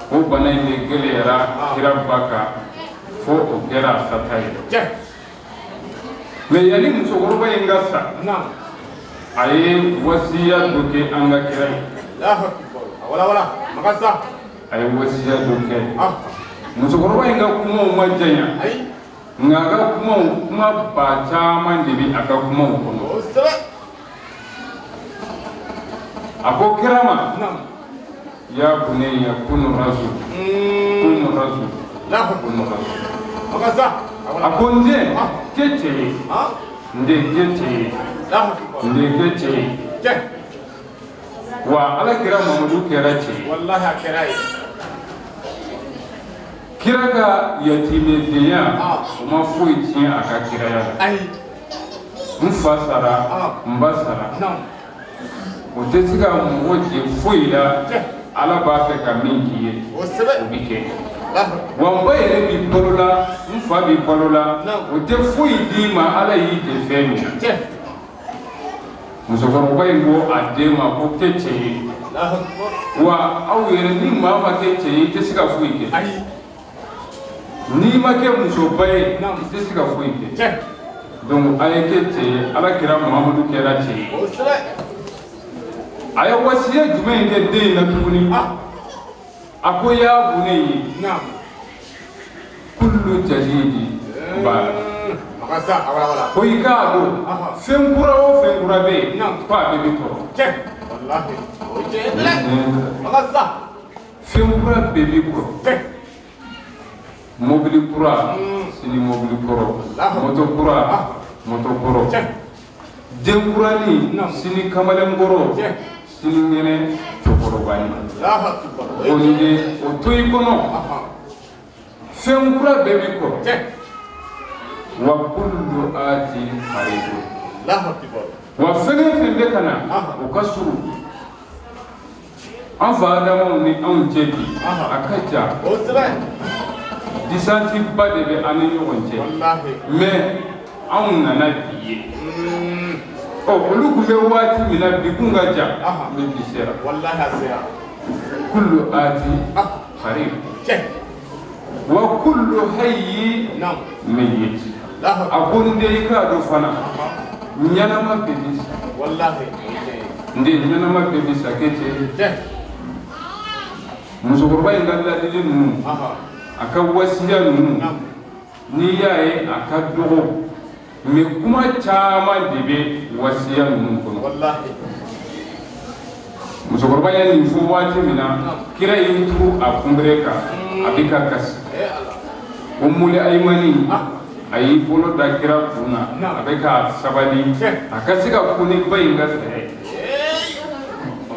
O bana in de gɛlɛyara kira ba kan fo o kɛra a sata ye. Mɛ yanni musokɔrɔba in ka sa, a ye wasiya dɔ kɛ an ka kira ye. A ye wasiya dɔ kɛ. Musokɔrɔba in ka kumaw ma janya, nka a ka kumaw, kuma ba caman de bɛ a ka kumaw kɔnɔ. A ko kira ma: ya bunayya kun rasul, kun rasul, kun rasul. A ko n den, kɛ cɛ ye, n den, kɛ cɛ ye, n den, kɛ cɛ ye. Wa ala kira Mamadu kɛra cɛ ye. Kira ka yatimɛdenya, o ma foyi tiɲɛ a ka kiraya la. N fa sara, n ba sara, o tɛ se ka mɔgɔ jɛ foyi la. Ala b'a fɛ ka min k'i ye, o bɛ kɛ. Wa n ba yɛrɛ b'i balo la, n fa b'i balo la, o tɛ foyi d'i ma Ala y'i jɛ fɛn min na. Musokɔrɔba in ko a den ma ko kɛ cɛ ye. Wa aw yɛrɛ, ni maa ma kɛ cɛ ye, i tɛ se ka foyi kɛ. N'i ma kɛ musoba ye, i tɛ se ka foyi kɛ. Donc a ye kɛ cɛ ye. Ala kira Muhamadu kɛra cɛ ye. A ye wasiya jumɛn kɛ den in na tuguni? A ko: ya bunayya, kullu jadidi b'a la. Ko i k'a dɔn, fɛn kura o fɛn kura bɛ yen, ko a bɛɛ bɛ kɔrɔ. Fɛn kura bɛɛ bɛ kɔrɔ. Mobili kura, sini mobili kɔrɔ. Moto kura, moto kɔrɔ. Den kurani, sini kamalen kɔrɔ, sini ŋɛnɛ cɛkɔrɔbani. O ni de o to i kɔnɔ, fɛn kura bɛɛ bɛ kɔrɔ. Wa kullu ati qaribu. Wa fɛn o fɛn bɛ ka na, o ka surun. An fa Adamaw ni anw cɛ bi, a ka ca, distance ba de bɛ an ni ɲɔgɔn cɛ. Mais anw nana bi ye. Ɔ, olu tun bɛ waati min na, bi kun ka jan, mais bi sera. Kullu ati qarib wa kullu hayyi mayyit. A ko n den, i k'a dɔn fana, ɲɛnama bɛɛ bi sa. N den, ɲɛnama bɛɛ bi sa, kɛ cɛ ye. Musokɔrɔba in ka ladili ninnu, a ka wasiya ninnu, n'i y'a ye a ka dɔgɔ, mais kuma caman de bɛ wasiya ninnu kɔnɔ. Musokɔrɔba ye nin fɔ waati min na, kira y'i turu a kunbere kan, a bɛ ka kasi. O mule ayimani, a y'i bolo da kira kun na, a bɛ ka sabali a ka se ka kun ni ba in ka saya ye.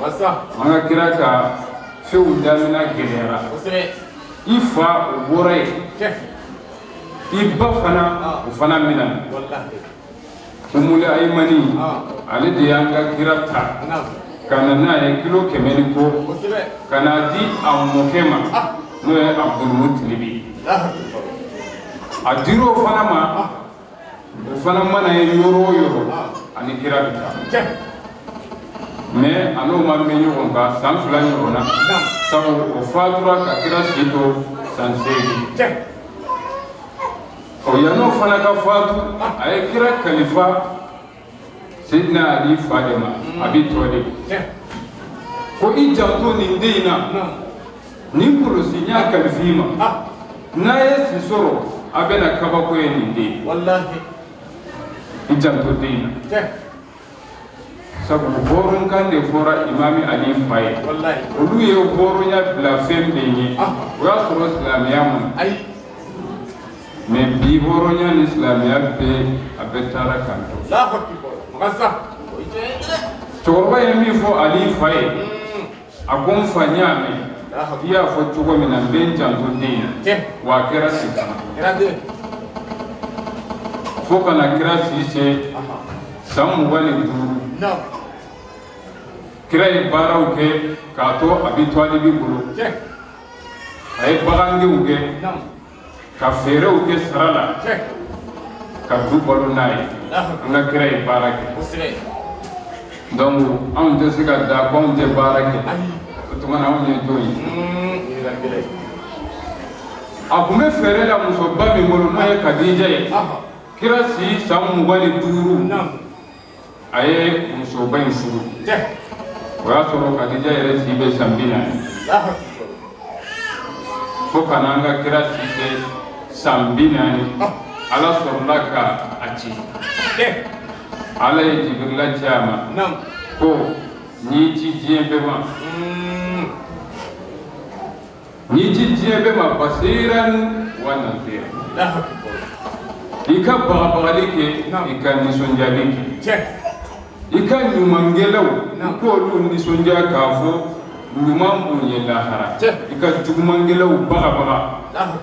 An ka kira ka fɛnw damina gɛlɛyara. I fa, o bɔra yen. I ba fana, o fana minɛ. Umule ayimani, ale de y'an ka kira ta ka na n'a ye kilo 100 ni kɔ, ka n'a di a mɔkɛ ma, n'o ye Abudulmutilibi. A dir'o fana ma, o fana mana ye yɔrɔ o yɔrɔ, ani kira bɛ taa. Mais a n'o ma mɛn ɲɔgɔn kan san 2 ɲɔgɔn na, sabu o fatura ka kira si to san 8. Ɔ, yann'o fana ka fatu, a ye kira kalifa Seydina Ali fa de ma Abi Talib ko i janto nin den in na nin kɔlɔsi n y'a kalifa i ma n'a ye si sɔrɔ a bɛna kabako ye nin den i janto den in na sabu hɔrɔnkan de fɔra Imami Ali fa ye olu ye hɔrɔnya bila fɛn bɛɛ ɲɛ o y'a sɔrɔ silamɛya ma mais bi hɔrɔnya ni silamɛya bɛɛ a bɛɛ taara kan to cɛkɔrɔba ye min fɔ Ali fa ye a ko n fa n y'a mɛn i y'a fɔ cogo min na n bɛ n janto den in na wa a kɛra ten fana fo ka na kira si se san 25 kira ye baaraw kɛ k'a to Abi Talibi bolo a ye bagandenw kɛ ka feerew kɛ sara la ka du balo n'a ye an ka kira ye baara kɛ donc anw tɛ se ka da ko anw tɛ baara kɛ o tuma na anw ye jɔn ye a tun bɛ feere la musoba min bolo n'o ye Kadija ye kira si san 25 a ye musoba in furu o y'a sɔrɔ Kadija yɛrɛ si bɛ san 40 fo ka n'an ka kira si se san 40 Ala sɔrɔla ka a ci Ala ye Jibirila ci a ma ko n y'i ci diɲɛ bɛɛ ma n y'i ci diɲɛ bɛɛ ma basiran wa nazira i ka bagabagali kɛ i ka nisɔndiyali kɛ i ka ɲumankɛlaw i k'olu nisɔndiya k'a fɔ ɲuman b'u ɲɛ lahara i ka jugumankɛlaw bagabaga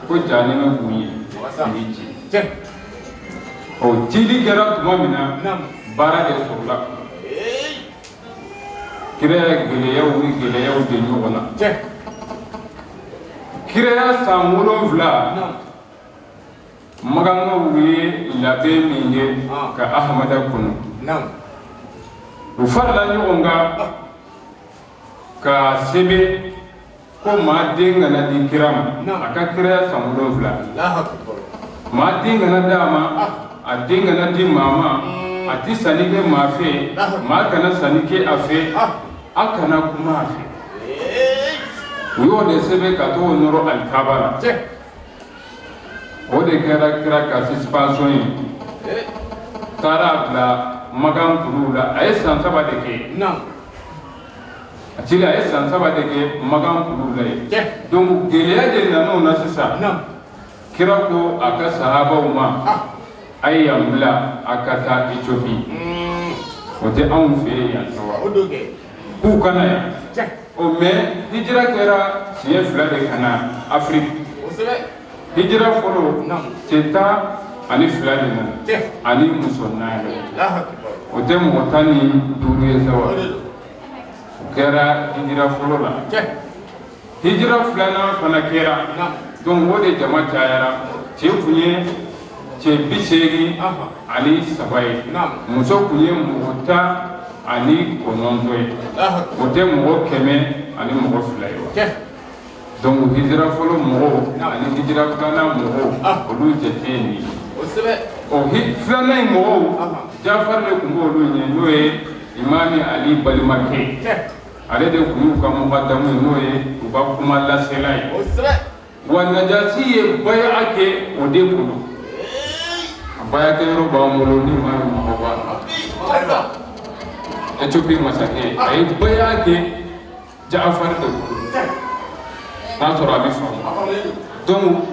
ko jahanama b'u ɲɛ n y'i ci o cili kɛra tuma min na baara de sɔrɔla kiraya gɛlɛyaw ni gɛlɛyaw de ɲɔgɔn na kiraya san 7 makankaw ye labɛn min kɛ ka Ahamada kɔnɔ u farala ɲɔgɔn kan ka sɛbɛn ko maa den kana di kira ma a ka kiraya san 7 maa den kana d'a ma a den kana di maa ma a tɛ sanni kɛ maa fɛ maa kana sanni kɛ a fɛ a kana kuma a fɛ u y'o de sɛbɛn ka t'o nɔrɔ alikaba la o de kɛra kira ka suspension ye taara bila makan kuluw la a ye san 3 de kɛ a cili a ye san 3 de kɛ makan kuluw la yen donc gɛlɛya de nana o na sisan kira ko a ka sahabaw ma a ye yan bila a ka taa Ethiopie o tɛ anw fɛ yen yan k'u ka na yan o mais hijira kɛra siɲɛ 2 de ka na Afiriki hijira fɔlɔ cɛ 12 de nana ani muso 4 o tɛ mɔgɔ 15 ye sa wa o kɛra hijira fɔlɔ la hijira filanan fana kɛra donc o de jama cayara cɛ kun ye cɛ 83 ye muso kun ye mɔgɔ 19 ye o tɛ mɔgɔ 102 ye wa donc hijira fɔlɔ mɔgɔw ani hijira filanan mɔgɔw olu jate ye nin ye o filanan in mɔgɔw Jafari de tun b'olu ɲɛ n'o ye Imami Ali balimakɛ ale de tun y'u ka mukadamu ye n'o ye u ka kuma lasela ye wa Najasi ye baya kɛ o de bolo a baya kɛyɔrɔ b'an bolo ni maa min mago b'a la Ethiopie masakɛ a ye baya kɛ Jafari de bolo n'a sɔrɔ a bɛ faamu donc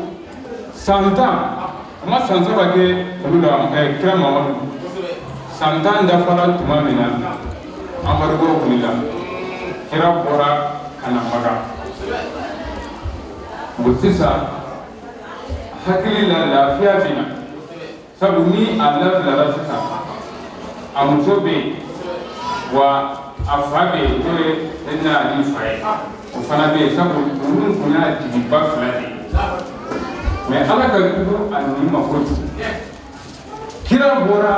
san 10 a ma san 3 kɛ olu la kira Mamadu san 10 dafara tuma min na embargo wulila kira bɔra ka na Makan bon sisan hakili la lafiya bɛ na sabu ni a lafilara sisan a muso bɛ yen wa a fa bɛ yen n'o ye Seydina Ali fa ye o fana bɛ yen sabu olu tun y'a jigiba 2 de ye mais Ala ka jugu a nin ma kojugu kira bɔra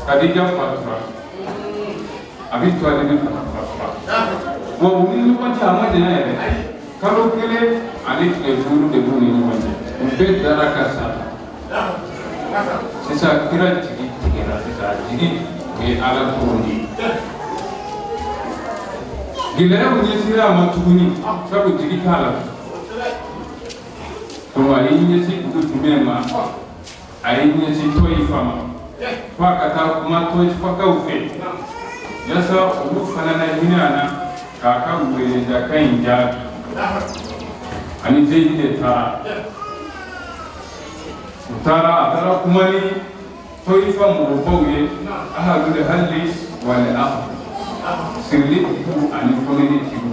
Kadija fatura Abi Talibi fana fatura wa u ni ɲɔgɔn cɛ a ma janya yɛrɛ kalo 1 ani tile 5 de b'u ni ɲɔgɔn cɛ u bɛɛ dara ka sa sisan kira jigi tigɛra sisan a jigi O ye Ala dɔrɔn de ye. Gɛlɛyaw ɲɛsinra a ma tuguni, sabu jigi t'a la. Donc a y'i ɲɛsin dugu jumɛn ma? A y'i ɲɛsin Tɔyifa ma, f'a ka taa kuma Tɔyifakaw fɛ, yaasa olu fana na hinɛ a na k'a ka weledakan in jaabi. Ani Zeyidi de taara, u taara, a taara kuma ni Tɔyifa mɔgɔbaw ye, ahalul halli wal aqd, sirili tigiw ani fonini tigiw,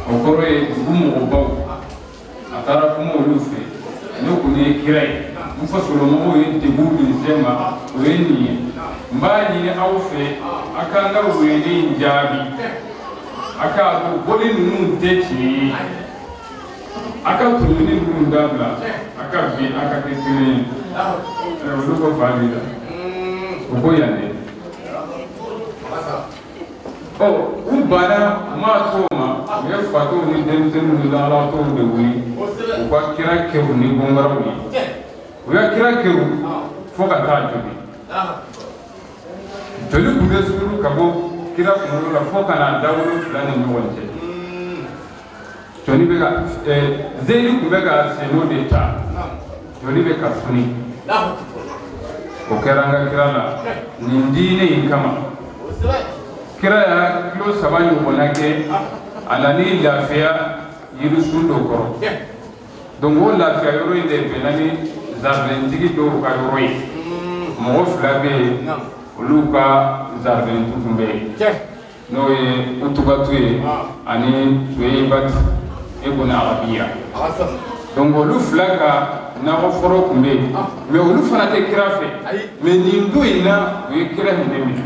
o kɔrɔ ye dugu mɔgɔbaw. A taara kuma olu fɛ: ne kɔni ye kira ye, n fasolomɔgɔw ye degun min se n ma, o ye nin ye. N b'a ɲini aw fɛ, a ka n ka wele in jaabi, a k'a dɔn boli ninnu tɛ tiɲɛ ye, a ka tɔɲɔni ninnu dabila, a ka bin, a ka kɛ kelen ye. Olu ko fa b'i la, o ko yan dɛ. Ɔ, u banna, u m'a to o ma, u ye fatɔw ni denmisɛnninw ni lahalatɔw de wuli, u ka kira kɛrun ni gɔngɔrɔw ye. U ye kira kɛrun fo ka taa joli joli tun bɛ suru ka bɔ kira kunkolo la fo ka n'a dawolo fila ni ɲɔgɔn cɛ. Joli bɛ ka Zeyidi tun bɛ ka senno de ta, joli bɛ ka funi. O kɛra an ka kira la nin diinɛ in kama. Kira y'a kilo 3 ɲɔgɔnna kɛ, a nan'i lafiya yirisun dɔ kɔrɔ. Donc o lafiya yɔrɔ in de bɛnna ni zaridɛntigi dɔw ka yɔrɔ ye. Mɔgɔ fila bɛ yen, olu ka zaridɛntu tun bɛ yen, n'o ye Utubatu ye ani Suyebat ibn Arabiya. Donc olu fila ka nakɔforo tun bɛ yen, mais olu fana tɛ kira fɛ. Mais nin don in na, u ye kira hinɛ minɛ,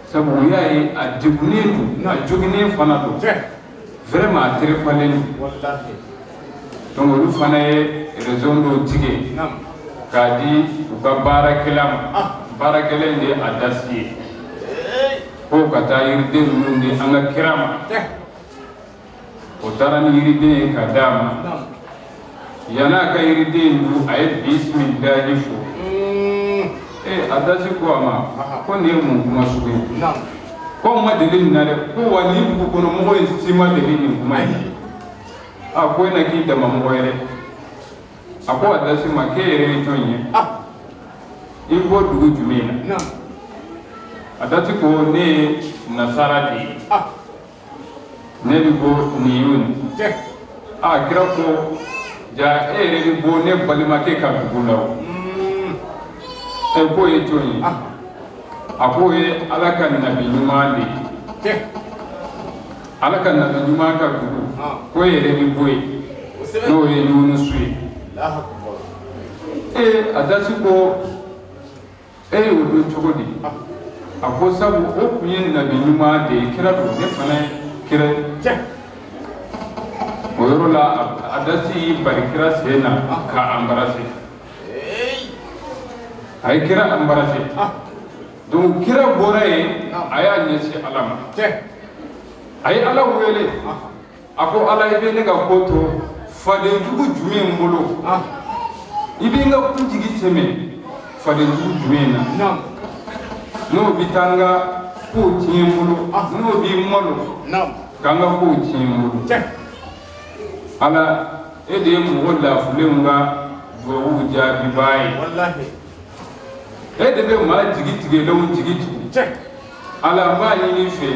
sabu u y'a ye a degunnen don, a joginnen fana don, vraiment a terefalen don. Donc olu fana ye raison dɔw tigɛ k'a di u ka baarakɛla ma. Baarakɛla in de ye a dasi ye ko ka taa yiriden ninnu di an ka kira ma. O taara ni yiriden ye ka d'a ma. Yan'a ka yiriden dun, a ye bisimilahi fɔ. Ee, a dasi ko a ma ko nin ye mun kuma sugu ye? Ko ma deli nin na dɛ. Ko wa nin dugu kɔnɔ mɔgɔ in si ma deli nin kuma in. A ko e na k'i dama mɔgɔ ye dɛ. A ko a dasi ma k'e yɛrɛ ye jɔn ye? I bɔ dugu jumɛn na? A dasi ko ne ye nasara de ye, ne bɛ bɔ Niyun. A kira ko ja, e yɛrɛ bɛ bɔ ne balimakɛ ka dugu la. O ɛ, k'o ye jɔn ye? A k'o ye Ala ka nabi ɲuman de ye, Ala ka nabi ɲuman ka dugu, ko e yɛrɛ bɛ bɔ yen, n'o ye Yunusu ye. Ee, a dasi ko e y'o dɔn cogo di? A ko sabu o tun ye nabi ɲuman de ye, kira don, ne fana ye kira ye. O yɔrɔ la, a dasi y'i bari kira sen na k'a embrasser. A ye kira embrasser. Donc kira bɔra yen, a y'a ɲɛsin Ala ma, a ye Ala wele. A ko Ala, i bɛ ne ka ko to fadenjugu jumɛn bolo? I bɛ n ka kuntigi sɛmɛ fadenjugu jumɛn na, n'o bɛ taa n ka kow tiɲɛ n bolo, n'o b'i malo k'an ka kow tiɲɛ n bolo? Ala, e de ye mɔgɔ lafulenw ka duwawu jaabibaa ye, e de bɛ maa jigi tigɛlenw jigi tugu. Ala, n b'a ɲini i fɛ,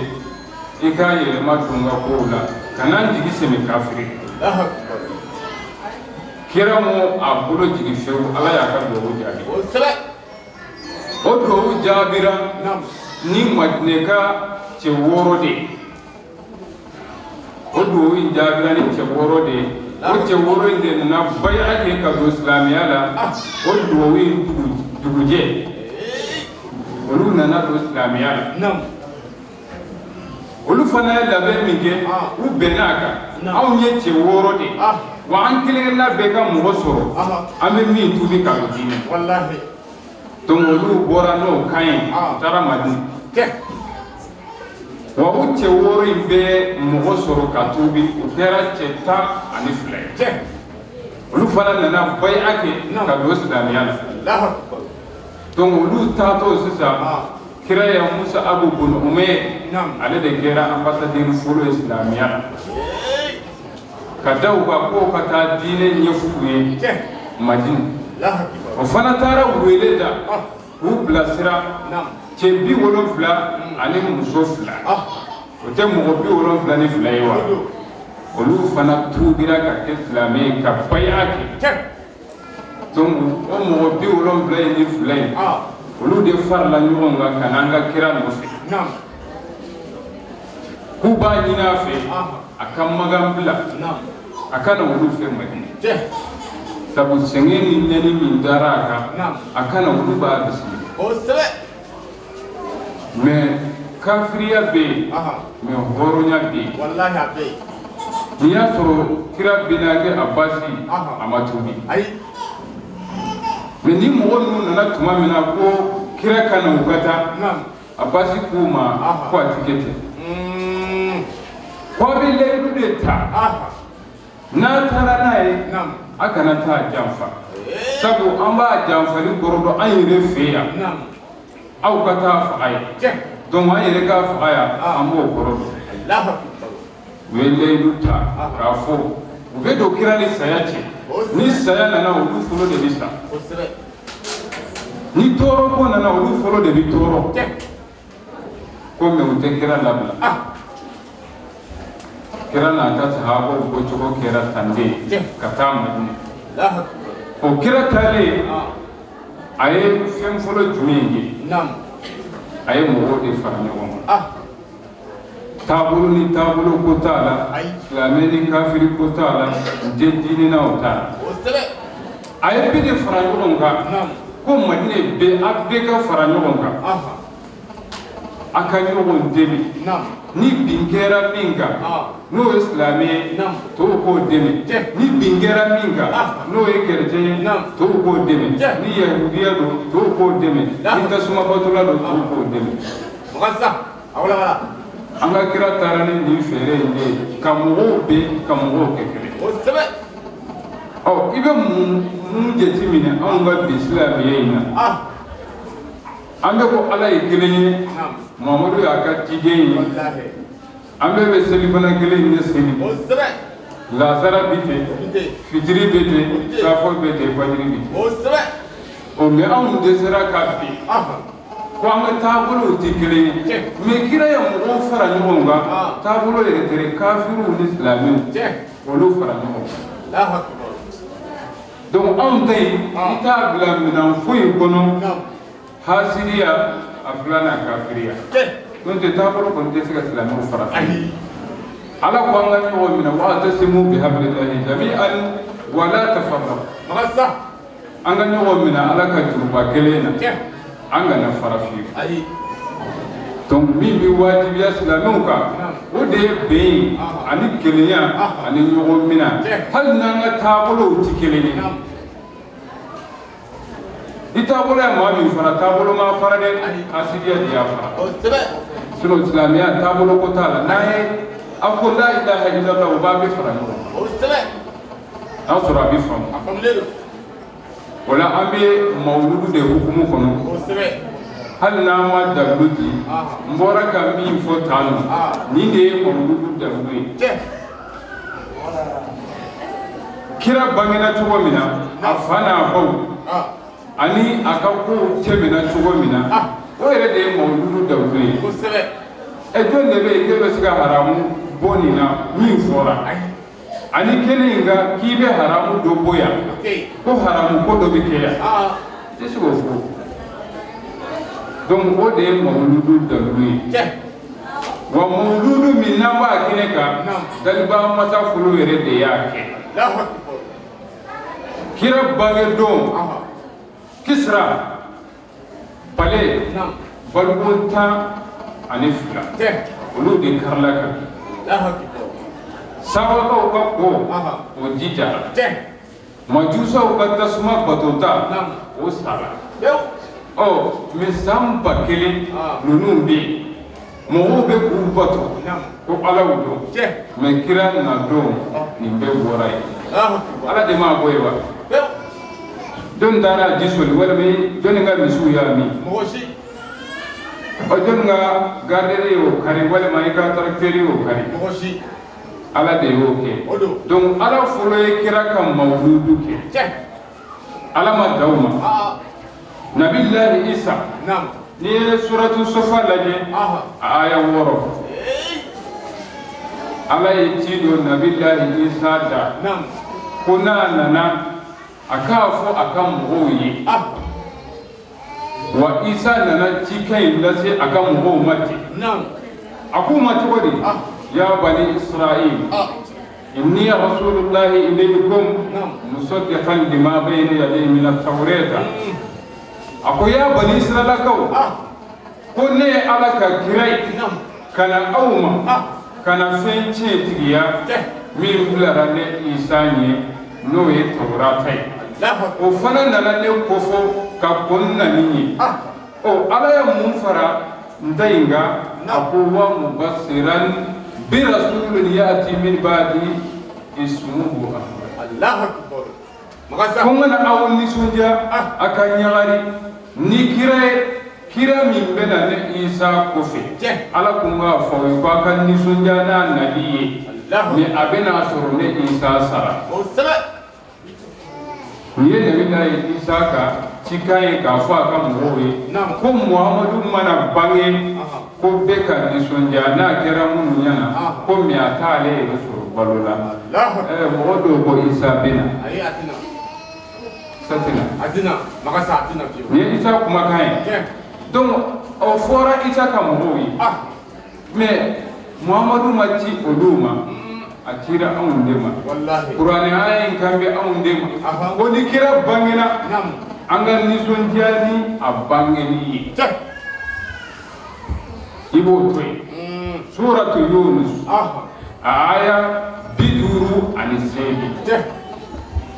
i ka yɛlɛma don n ka kow la, kana n jigi sɛmɛ kafiri. Kira mo a bolo jigi fewu, Ala y'a ka duwawu jaabi. O duwawu jaabira ni Madinɛ ka cɛ 6 de ye. O duwawu in jaabira ni cɛ 6 de ye. O cɛ 6 in de nana baya kɛ ka don silamɛya la. O duwawu in dugujɛ, olu nana don silamɛya la. Olu fana ye labɛn min kɛ, u bɛnna a kan: anw ye cɛ 6 de ye wa, an kelen kelenna bɛɛ ka mɔgɔ sɔrɔ an bɛ min tuubi ka don diinɛ. Donc olu bɔra n'o kan ye, u taara Madina. Wa o cɛ 6 in bɛ mɔgɔ sɔrɔ ka tuubi, u kɛra cɛ 12 ye. Olu fana nana baya kɛ ka don silamɛya la. Donc olu taatɔ sisan, kira ye Musa Abu bun Umayr, ale de kɛra ambassadeur fɔlɔ ye silamɛya la, ka da u kan k'o ka taa diinɛ ɲɛf'u ye Madina. O fana taara wele da k'u bilasira, cɛ 70 ani muso 2, o tɛ mɔgɔ 72 ye wa? Olu fana tuubira ka kɛ silamɛ ye ka baya kɛ. Donc o mɔgɔ 72 in, olu de farala ɲɔgɔn kan ka n'an ka kira nɔfɛ, k'u b'a ɲini a fɛ a ka Makan bila, a ka na olu fɛ Madina, sabu sɛgɛn ni ɲɛni min dara a kan, a ka na, olu b'a bisimila. Mais kafiriya bɛ yen, mais hɔrɔnya bɛ yen. N'i y'a sɔrɔ kira bɛnakɛ Abasi a ma tuubi, mais ni mɔgɔ ninnu nana tuma min na ko kira ka na u ka taa, Abasi k'u ma ko a ti kɛ ten, ko a bɛ layidu de ta, n'a taara n'a ye, a kana taa janfa, sabu an b'a janfali kɔrɔ dɔn an yɛrɛ fɛ yan, aw ka taa faga ye, donc an yɛrɛ k'a faga yan, an b'o kɔrɔ dɔn. U ye layidu ta k'a fɔ u bɛ don kira ni saya cɛ, ni saya nana, olu fɔlɔ de bɛ sa, ni tɔɔrɔ ko nana, olu fɔlɔ de bɛ tɔɔrɔ ko, mais u tɛ kira labila. Kira n'a ka sahabaw bɔcogo kɛra tan de ka taa Madina. O kira taalen, a ye fɛn fɔlɔ jumɛn ye? A ye mɔgɔw de fara ɲɔgɔn kan. Taabolo ni taabolo ko t'a la, silamɛ ni kafiri ko t'a la, n tɛ diinɛ na, o t'a la. A ye bɛɛ de fara ɲɔgɔn kan ko Madina bɛɛ, a bɛɛ ka fara ɲɔgɔn kan, a ka ɲɔgɔn dɛmɛ. Ni bin kɛra min kan, n'o ye silamɛ ye, tɔw k'o dɛmɛ. Ni bin kɛra min kan, n'o ye chrétien ye, tɔw k'o dɛmɛ. Ni yahudiya don, tɔw k'o dɛmɛ. Ni tasuma batola don, tɔw k'o dɛmɛ. An ka kira taara ni nin fɛɛrɛ in de ye ka mɔgɔw bɛn, ka mɔgɔw kɛ kelen. Ɔ, i bɛ mun jate minɛ anw ka bi silamɛya in na? An bɛ ko Ala ye kelen ye, Mamadu y'a ka ciden ye, an bɛɛ bɛ selifana kelen in de seli, lazara bi ten, fitiri bɛ ten, safo bɛ ten, fajiri bi ten. O, mais anw dɛsɛra ka bin ko an ka taabolow tɛ kelen ye. Mais kira ye mɔgɔw fara ɲɔgɔn kan, taabolo yɛrɛ tɛ, kafiriw ni silamɛw, olu fara ɲɔgɔn kan. Donc anw ta yen, i t'a bila minɛn foyi kɔnɔ, hasiriya, a filanan kafiriya. N'o tɛ, taabolo kɔni tɛ se ka silamɛw fara. Ala ko an ka ɲɔgɔn minɛ, wa'tasimu bihablillahi jami'an wala tafarraqu. An ka ɲɔgɔn minɛ Ala ka juruba kelen na, an kana fara fiyewu. Donc min bɛ wajibiya silamɛw kan, o de ye bɛn ye ani kelenya ani ɲɔgɔn minɛ, hali n'an ka taabolow tɛ kelen ye. Ni taabolo ye maa min fara, taabolo ma fara dɛ, hasidiya de y'a fara. Sinon silamɛya taabolo ko t'a la. N'an ye a ko la ilaha illallah, o b'a bɛ fara ɲɔgɔn kan, n'a sɔrɔ a bɛ faamu. O la, an bɛ mawuludu de hukumu kɔnɔ. Hali n'an ma dalilu di, n bɔra ka min fɔ tan nɔ, nin de ye mawuludu dalilu ye. Kira bangena cogo min na, a fa n'a baw ani a ka kow tɛmɛna cogo min na, o yɛrɛ de ye mawuludu dalilu ye. Ɛ, jɔn de bɛ yen k'e bɛ se ka haramu bɔ nin na min fɔra ani kelen in kan, k'i bɛ haramu dɔ bɔ yan, ko haramu ko dɔ bɛ kɛ yan? I tɛ se k'o fɔ. Donc o de ye mawuludu dalilu ye. Wa mawuludu min n'an b'a kɛnɛ kan, daliba masa fɔlɔ yɛrɛ de y'a kɛ. Kira bange don, Kisira palais balibon 12, olu de karila ka bin. Sabakaw ka ko o jijara, majusaw ka tasuma batota o sara. Ɔ, mais san 1000 ninnu bɛ yen, mɔgɔw bɛ k'u bato ko Alaw don. Mais kira na don, nin bɛɛ bɔra yen. Ala de m'a bɔ yen wa? Jɔnni taara a ji soli walima jɔnni ka misiw y'a min? Mɔgɔ si. Ɔ, jɔnni ka garderie y'o kari walima i ka tracteur y'o kari? Mɔgɔ si. Ala de y'o kɛ. O don. Donc Ala fɔlɔ ye kira ka mawuludu kɛ. Ala ma dan o ma. Nabilahi Isa, n'i ye suratu Sofa lajɛ, a aya 6, Ala ye ci don Nabilahi Isa da ko n'a nana, a k'a fɔ a ka mɔgɔw ye. Wa Isa nana cikan in lase a ka mɔgɔw ma ten. A k'u ma cogo di? Ya bani Israil, inni rasulullahi ilaykum musaddiqan lima bayna yadayhi min at-tawrata. A ko ya bani Israilakaw, ko ne ye Ala ka kira ye ka na aw ma, ka na fɛn tiɲɛtigiya min bilara ne Isa ɲɛ, n'o ye Tawurata ye. O fana nana ne kofɔ ka kɔn nani ye. Ɔ, Ala ye mun fara n ta in kan? A ko wa mubasiran bi rasulin ya'ti min ba'di ismuhu Ahmad. Ko n kana aw nisɔndiya, a ka ɲagari ni kira ye, kira min bɛ na ne Isa kɔfɛ. Ala kun k'a fɔ aw ye ko a ka nisɔndiya n'a nali ye, mais a bɛna sɔrɔ ne Isa sara. Nin ye Nabilayi Isa ka cikan ye k'a fɔ a ka mɔgɔw ye ko Muhamadu mana bange, ko bɛɛ ka nisɔndiya n'a kɛra minnu ɲɛna ko, mais a t'ale yɛrɛ sɔrɔ balo la. Ɛɛ, mɔgɔ dɔw ko Isa bɛ na. Ayi, a tɛna. Isa tɛna. A tɛna, Magasa, a tɛna fiyewu. Nin ye Isa kumakan ye. Donc o fɔra Isa ka mɔgɔw ye, mais Muhamadu ma ci olu ma, a cira anw de ma. Kuranɛ aya in kan bɛ anw de ma ko ni kira bangena, an ka nisɔndiya ni a bangeni ye. I b'o to yen, suratu Yunus, a aya 58,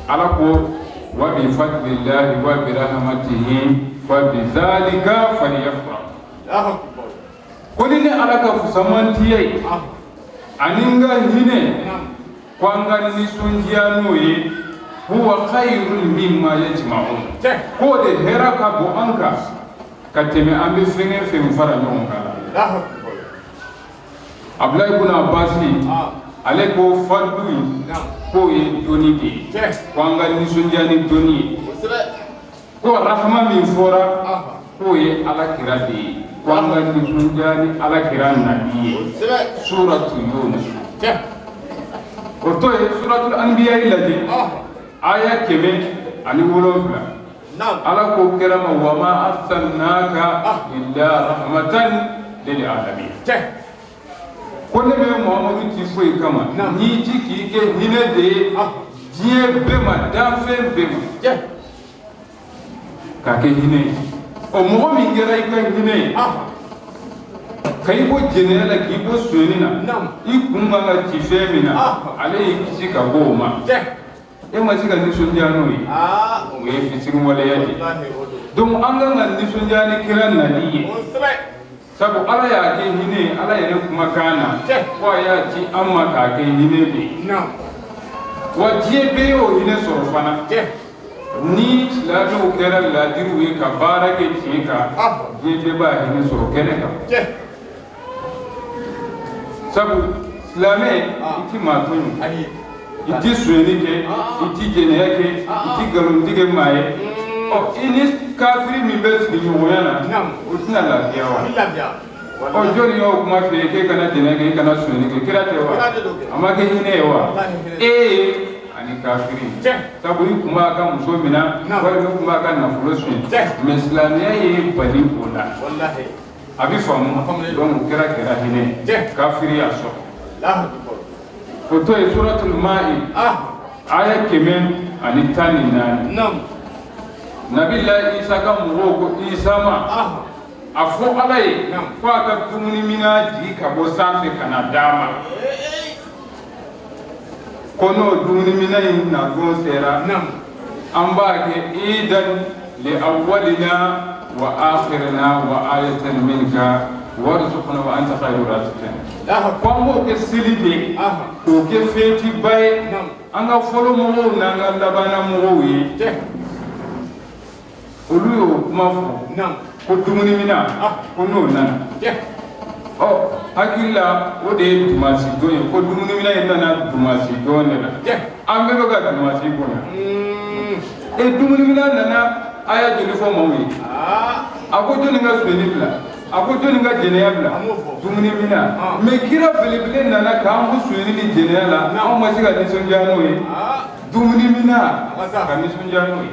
Ala ko wa bi fadlillahi wa bi rahmatihi fa bi zalika falyafrahu. Ko ni ne Ala ka fusamantiya ye ani n ka hinɛ, ko an ka nisɔndiya n'o ye, huwa khayrun mimma yajma'un, k'o de hɛrɛ ka bon an kan ka tɛmɛ an bɛ fɛn o fɛn fara ɲɔgɔn kan. Abulayi ibn Abasi, ale ko fadlu in, k'o ye dɔnni de ye, ko an ka nisɔndiya ni dɔnni ye. Ko rahama min fɔra, k'o ye Ala kira de ye, ko an ka nisɔndiya ni Ala kira nali ye. Suratu Yunus. O to ye, suratul Anbiya lajɛ, aya 107, Ala ko kira ma wa ma arsalnaka illa rahmatan lil alamin. Ko ne bɛ Muhamadu ci foyi kama n'i ci k'i kɛ hinɛ de ye diɲɛ bɛɛ ma, danfɛn bɛɛ ma, k'a kɛ hinɛ ye. Ɔ, mɔgɔ min kɛra i ka hinɛ ye ka i bɔ jɛnɛya la, k'i bɔ sonyɛni na, i kun kan ka ci fɛn min na, ale y'i kisi ka bɔ o ma, e ma se ka nisɔndiya n'o ye, o ye fitiriwaleya de ye. Donc an kan ka nisɔndiya ni kira nali ye, sabu Ala y'a kɛ hinɛ ye. Ala yɛrɛ kumakan na ko a y'a ci an ma k'a kɛ hinɛ de ye. Wa diɲɛ bɛɛ y'o hinɛ sɔrɔ fana ni silamɛw kɛra laadiriw ye ka baara kɛ tiɲɛ kan. Diɲɛ bɛɛ b'a hinɛ sɔrɔ kɛnɛ kan, sabu silamɛ, i ti maa tɔɲɔ, i ti sonyɛni kɛ, i ti jɛnɛya kɛ, i ti nkalon tigɛ maa ye. Ɔ, i ni kafiri min bɛ sigiɲɔgɔnya na, o tɛna lafiya wa? Ɔ, jɔnni y'o kuma f'i ye k'e kana jɛnɛya kɛ, i kana sonyɛni kɛ? Kira tɛ wa? A ma kɛ hinɛ ye wa e ye ani kafiri? Sabu i kun b'a ka muso minɛ walima i kun b'a ka nafolo suɲɛ, mais silamɛya ye bali o la. A bɛ faamu. Donc kira kɛra hinɛ ye, kafiri y'a sɔrɔ. O to ye, suratul Ma'i, aya 114, Nabila Isa ka mɔgɔw ko Isa ma a fɔ Ala ye ko a ka dumuni minan jigi ka bɔ sanfɛ ka na d'a ma, ko n'o dumuni minan in nadon sera, an b'a kɛ idan li awwalina wa akhirina wa ayatan minka warzuqna wa anta khairu raziqin. Ko an b'o kɛ seli de ye, k'o kɛ fɛtiba ye an ka fɔlɔ mɔgɔw n'an ka labanna mɔgɔw ye. Olu y'o kuma fɔ ko dumunimina ko n'o nana, ɔ hakili la o de ye dumasi don ye, ko dumunimina in nana dumasi don de la. An bɛɛ bɛ ka dumasi bonya. E dumunimina nana, a y'a joli fɔ maaw ye? A ko jɔnni ka sonyɛli bila? A ko jɔnni ka jɛnɛya bila? Dumunimina. Mais kira belebele nana k'an bɔ sonyɛli ni jɛnɛya la, anw ma se ka nisɔndiya n'o ye. Dumunimina ka nisɔndiya n'o ye,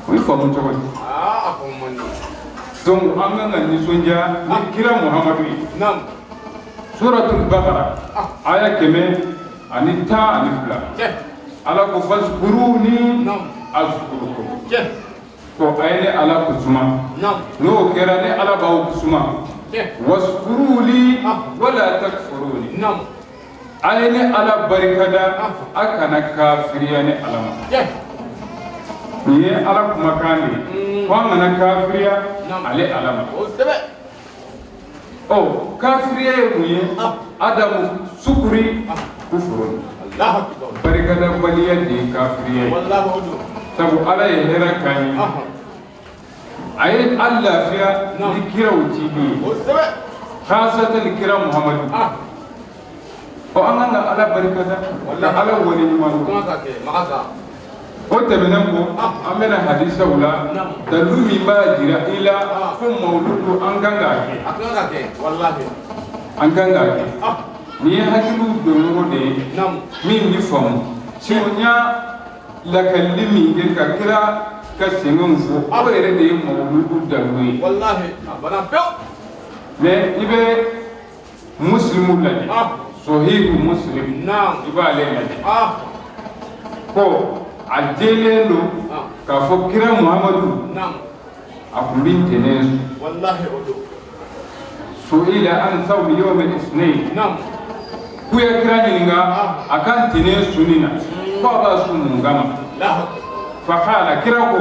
o ye faamu cogo di? Donc an kan ka nisɔndiya ni kira Muhamadu ye. Suratul Bakara, aya 112, Ala ko fazkuruni azkurukum, ko a ye ne Ala kusuma, n'o kɛra ne Ala b'aw kusuma. Waskuruli wala takfuruni, a ye ne Ala barikada, a kana kafiriya ne Ala ma. Nin ye Ala kumakan de ye, ko an kana kafiriya ale Ala ma. Ɔ kafiriya ye mun ye? Adamu sukuri kufuru, barikadabaliya de ye kafiriya ye. Sabu Ala ye hɛrɛ k'an ye, a ye an lafiya ni kiraw cili ye, khasatan kira Muhamadu. Ɔ an kan ka Ala barikada ka Ala wale ɲuman dɔn. O tɛmɛnen kɔ, an bɛna hadisaw la, dalilu min b'a jira i la ko mawuludu an kan k'a kɛ, an kan k'a kɛ. Nin ye hakiliw don yɔrɔ de ye min bɛ faamu. Sinon n y'a lakalili min kɛ ka kira ka sɛgɛnw fɔ, o yɛrɛ de ye mawuludu dalilu ye. Mais i bɛ Muslimu lajɛ, Sohihu Muslim, i b'ale lajɛ ko a jɛlen don k'a fɔ kira Muhamadu a tun bɛ ntɛnɛn sun. Su'ila an sawmi yawm al-ithnain, k'u ye kira ɲininka a ka ntɛnɛn sunni na, ko a b'a sun mun kama? Faqala, kira ko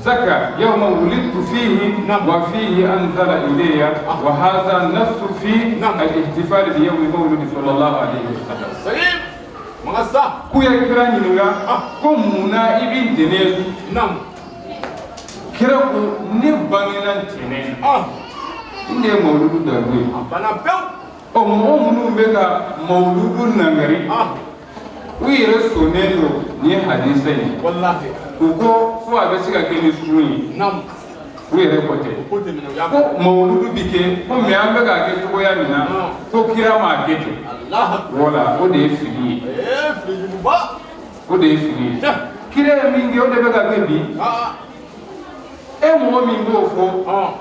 zaka yawma wulidtu fihi wa fihi anzala ilayya wa hadha nassu fi al-ihtifal bi yawmi mawludi sallallahu alayhi wa sallam. K'u ye kira ɲininka ko mun na i bɛ ntɛnɛn sun? Kira ko ne bangena ntɛnɛn na. Nin de ye mawuludu dalilu ye. Ɔ mɔgɔ minnu bɛ ka mawuludu nangari, u yɛrɛ sɔnnen don nin hadisa in. U ko fo a bɛ se ka kɛ ni sun ye. U yɛrɛ ko ten ko mawuludu bi kɛ ko mais an bɛ k'a kɛ cogoya min na, ko kira m'a kɛ ten. Wala o de ye fili ye, o de ye fili ye. Kira ye min kɛ, o de bɛ ka kɛ bi. E mɔgɔ min b'o fɔ,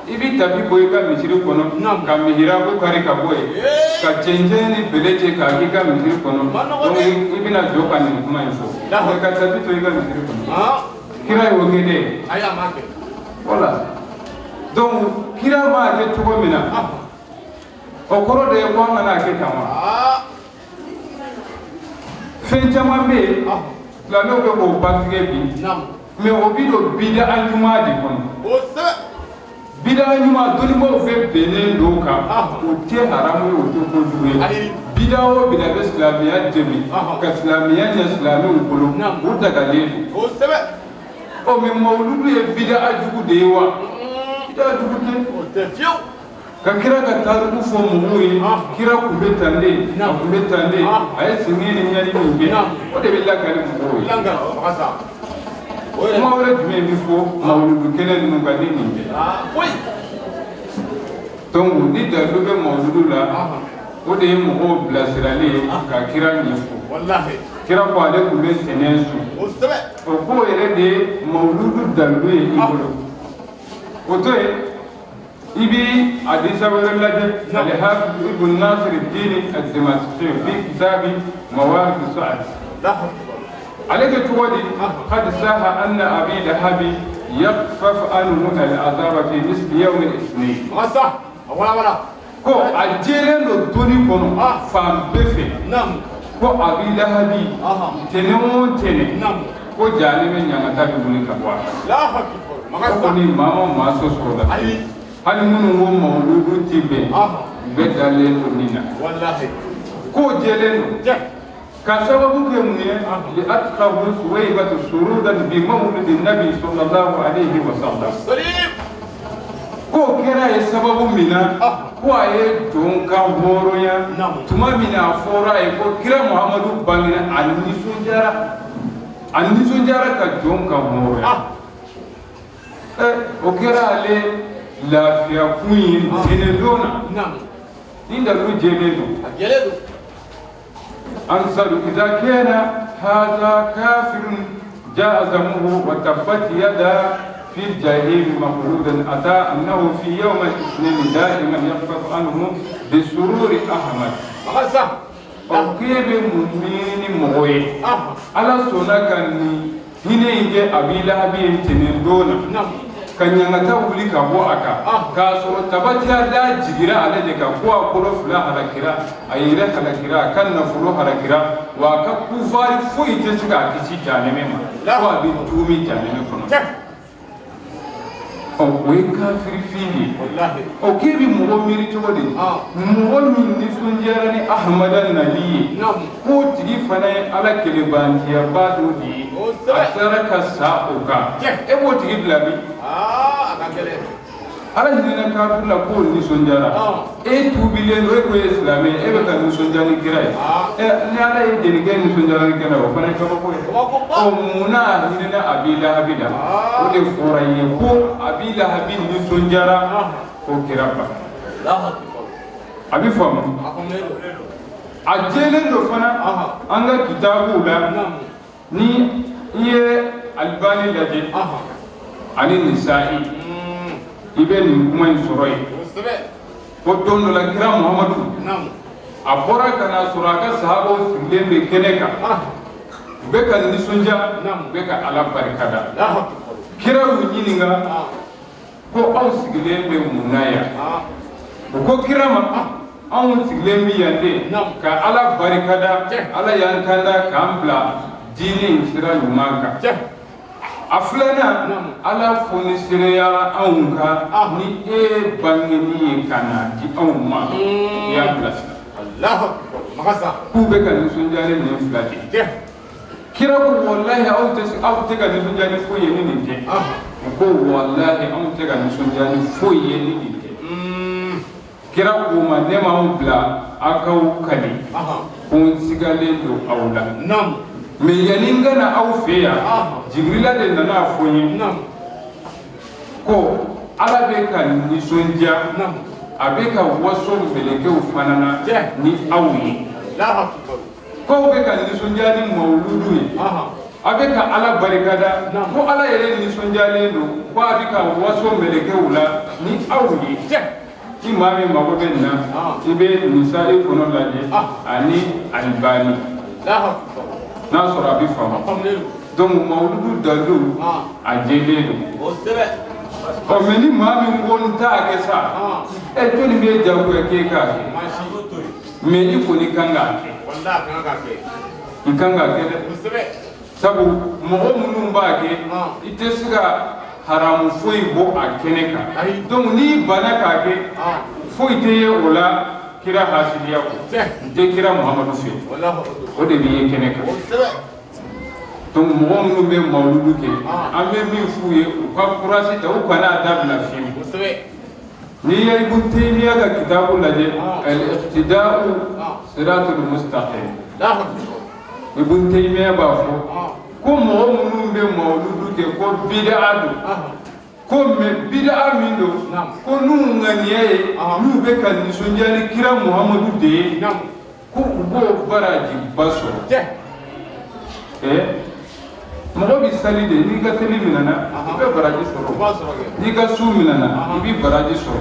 i bɛ tapi bɔ i ka misiri kɔnɔ, ka mihirabu kari ka bɔ yen, ka cɛncɛn ni bɛlɛ cɛ k'a k'i ka misiri kɔnɔ. Donc i bɛna jɔ ka nin kuma in fɔ, mais ka tapi to i ka misiri kɔnɔ, kira y'o kɛ dɛ. Voilà, donc kira m'a kɛ cogo min na, o kɔrɔ de ye ko an kana kɛ tan wa? Fɛn caman bɛ yen, silamɛw bɛ k'o batigɛ bi, mais o bi don bida ɲuman de kɔnɔ. Bida ɲuman, dɔnnibaaw bɛɛ bɛnnen don kan, o tɛ haramu ye, o tɛ kojugu ye. Bida o bida bɛ silamɛya dɛmɛ ka silamɛya ɲɛ silamɛw bolo, o dagalen don. Ɔ mais mawuludu ye bida jugu de ye wa? Bida jugu tɛ. Ka kira ka tariku fɔ mɔgɔw ye, kira tun bɛ tan de, a tun bɛ tan de, a ye sɛgɛn ni ɲani min kɛ, o de bɛ lakali mɔgɔw ye. Kuma wɛrɛ jumɛn bɛ fɔ mawuludu kɛnɛ ninnu kan ni nin tɛ? Donc ni dalilu bɛ mawuludu la, o de ye mɔgɔw bilasirali ye ka kira ɲɛfɔ. Kira ko ale tun bɛ ntɛnɛn sun, o ko yɛrɛ de ye mawuludu dalilu ye i bolo. O to yen, i bi hadisa wɛrɛ lajɛ, Alhafiz Ibn Nasir Dini ad-Dimashqi fi kitabi Mawarif Sa'ad, ale kɛ cogo di? Qad saha anna Abi Lahabi yakhfaf anhu al-azaba fi misli yawm al-ithnain, ko a jɛlen don dɔnni kɔnɔ fan bɛɛ fɛ ko Abi Lahabi, ntɛnɛn o ntɛnɛn, ko jahanɛmɛ ɲangata bɛ wuli ka bɔ a kan. O kɔni maa ma maa sɔsɔ o la. Hali minnu ko mawuludu ti bɛn, u bɛɛ dalen don nin na, k'o jɛlen don. Ka sababu kɛ mun ye? Li atqahu suwaybatu surudan bi mawlidi nabi sallallahu alayhi wa sallam. K'o kɛra ye sababu min na, ko a ye jɔn kan hɔrɔnya tuma min na, a fɔra a ye ko kira Muhamadu bangena, a nisɔndiyara, a nisɔndiyara ka jɔn kan hɔrɔnya. Ɛ, o kɛra ale lafiya kun ye ntɛnɛndon na. Ni dalilu jɛlen don. A jɛlen don. Ansaru idha kana hadha kafirun jaa zamuhu wa tabbat yada fi al-jahim makhludan ata annahu fi yawm al-ithnain da'iman yakhfafu anhu bi sururi Ahmad. Makasa. Ɔ, k'e bɛ mun miiri ni mɔgɔ ye? Ala sɔnna ka nin hinɛ in kɛ Abi Lahabi ye ntɛnɛn don na, ka ɲangata wuli ka bɔ a kan, k'a sɔrɔ tabatiya da jigira ale de kan, ko a bolo fila halakira, a yɛrɛ halakira, a ka nafolo halakira, wa a ka pouvoir foyi tɛ se k'a kisi jahanɛmɛ ma, ko a bɛ duumi jahanɛmɛ kɔnɔ. Ɔ, o ye kafirifin de ye. Ɔ, k'e bɛ mɔgɔ miiri cogo di? Mɔgɔ min nisɔndiyara ni Ahamada nali ye, k'o tigi fana ye Ala kelebanciyaba dɔ de ye, a taara ka sa o kan, e b'o tigi bila min? Ala hinɛna kafiri la k'o nisɔndiyara. E tuubilen don, e ko ye silamɛ, e bɛ ka nisɔndiya ni kira ye. Ɛ, ni Ala ye jelikɛ nisɔndiyara ni kira ye, o fana ye kabako ye. Ɔ, munna a hinɛna Abi Lahabi la? O de fɔra i ye ko Abi Lahabi nisɔndiyara ko kira ba. A bɛ faamu, a jɛlen don fana an ka kitabuw la. Ni i ye Alibani lajɛ ani Nisa'i, i bɛ nin kuma in sɔrɔ yen, ko don dɔ la kira Muhamadu a bɔra ka na sɔrɔ a ka sahabaw sigilen bɛ kɛnɛ kan, u bɛ ka nisɔndiya, u bɛ ka Ala barikada. Kira y'u ɲininka ko aw sigilen bɛ mun na yan? U ko kira ma, anw sigilen bɛ yan de ka Ala barikada, Ala y'an kanda k'an bila diinɛ in sira ɲuman kan. A filanan, Ala fonisereyara anw kan ni e bangeni ye ka na di anw ma, i y'an bilasira. K'u bɛ ka nisɔndiya ni nin fila de ye. Kira ko walahi, aw tɛ aw tɛ ka nisɔndiya ni foyi ye ni nin tɛ. U ko walahi, anw tɛ ka nisɔndiya ni foyi ye ni nin tɛ. Kira k'u ma, ne m'aw bila aw k'aw kali ko n sigalen don aw la, mais yanni n ka na aw fɛ yan, Jibirila de nana a fɔ n ye ko Ala bɛ ka nisɔndiya, a bɛ ka waso mɛlɛkɛw fana na ni aw ye, k'aw bɛ ka nisɔndiya ni mawuludu ye, a bɛ ka Ala barikada, ko Ala yɛrɛ nisɔndiyalen don, ko a bɛ ka waso mɛlɛkɛw la ni aw ye. Ni maa min mago bɛ nin na, i bɛ Nisa'i kɔnɔ lajɛ ani Alibani, n'a sɔrɔ a bɛ faamu. Donc mawuludu dalilu a jɛlen don. Ɔ, mais ni maa min ko n t'a kɛ sa, ɛ, jɔnni b'e jagoya k'e k'a kɛ? Mais i kɔni kan k'a kɛ, i kan k'a kɛ dɛ, sabu mɔgɔ minnu b'a kɛ, i tɛ se ka haramu foyi bɔ a kɛnɛ kan. Donc n'i banna k'a kɛ, foyi tɛ ye o la kira hasidiya kɔ, n tɛ kira Muhamadu fɛ, o de bɛ ye kɛnɛ kan. Donc mɔgɔ minnu bɛ mawuludu kɛ, an bɛ min f'u ye, u ka courage ta, u kana a dabila fiyewu. N'i ye Ibn Taymiya ka kitabu lajɛ, al-iqtida'u siratul mustaqim, Ibn Taymiya b'a fɔ ko mɔgɔ minnu bɛ mawuludu kɛ, ko bid'a don, ko mais bid'a min don, ko n'u ŋaniya ye n'u bɛ ka nisɔndiya ni kira Muhamadu de ye, ko u b'o barajiba sɔrɔ. Ɛ, mɔgɔ bɛ sali de, n'i ka seli minɛna, i bɛ baraji sɔrɔ. N'i ka su minɛna, i bɛ baraji sɔrɔ.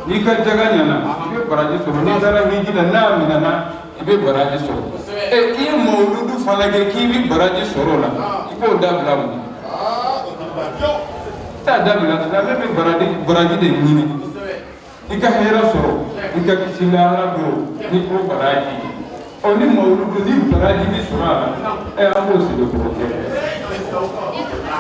N'i ka jaga ɲɛna, i bɛ baraji sɔrɔ. N'i taara hiji la, n'a minɛna, i bɛ baraji sɔrɔ. Ɛ, i ye mawuludu fana kɛ k'i bɛ baraji sɔrɔ o la, i k'o dabila mun? T'a dabila. Silamɛ bɛ baraji de ɲini, i ka hɛrɛ sɔrɔ, i ka kisi lahara don ni o baraji ye. Ɔ, ni mawuludu ni baraji bɛ sɔrɔ a la, ɛ, an b'o sɛbɛkɔrɔ kɛ,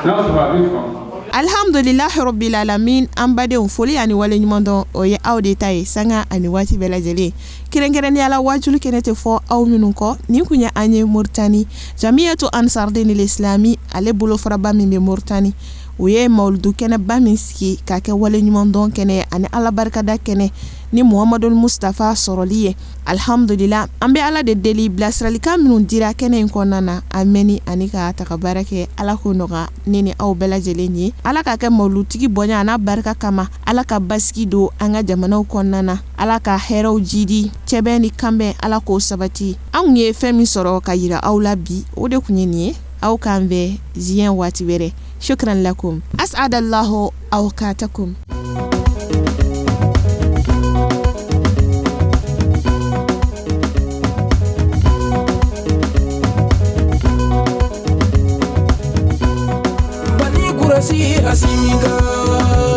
n'a sɔrɔ a bɛ faamu. Alhamdulilahi rabbil alamin. An badenw, foli ani waleɲumandɔn, o ye aw de ta ye sanga ani waati bɛɛ lajɛlen, kɛrɛnkɛrɛnnenya la wajulu kɛnɛ tɛ fɔ aw minnu kɔ. Nin kun ye an ye Moritani, Jamiyatu Ansardinil Islami, ale bolofaraba min bɛ Moritani. U ye mawuludu kɛnɛba min sigi k'a kɛ waleɲumandɔn kɛnɛ ani Ala barikada kɛnɛ ni Muhamadul Mustafa sɔrɔli ye. Alihamdulila, an bɛ Ala de deli, bilasiralikan minnu dira kɛnɛ in kɔnɔna na, a mɛnni ani ka ta ka baara kɛ, Ala k'o nɔgɔya ne ni aw bɛɛ lajɛlen ye. Ala k'a kɛ mawulutigi bonya n'a barika kama. Ala ka basigi don an ka jamanaw kɔnɔna na. Ala ka hɛrɛw jidi, cɛbɛn ni kanbɛn, Ala k'o sabati. An kun ye fɛn min sɔrɔ ka yira aw la bi, o de kun ye nin ye. Aw k'an bɛn diɲɛ waati wɛrɛ. Shukran lakum, as'adallahu awqatakum. Bani kurasi asimika.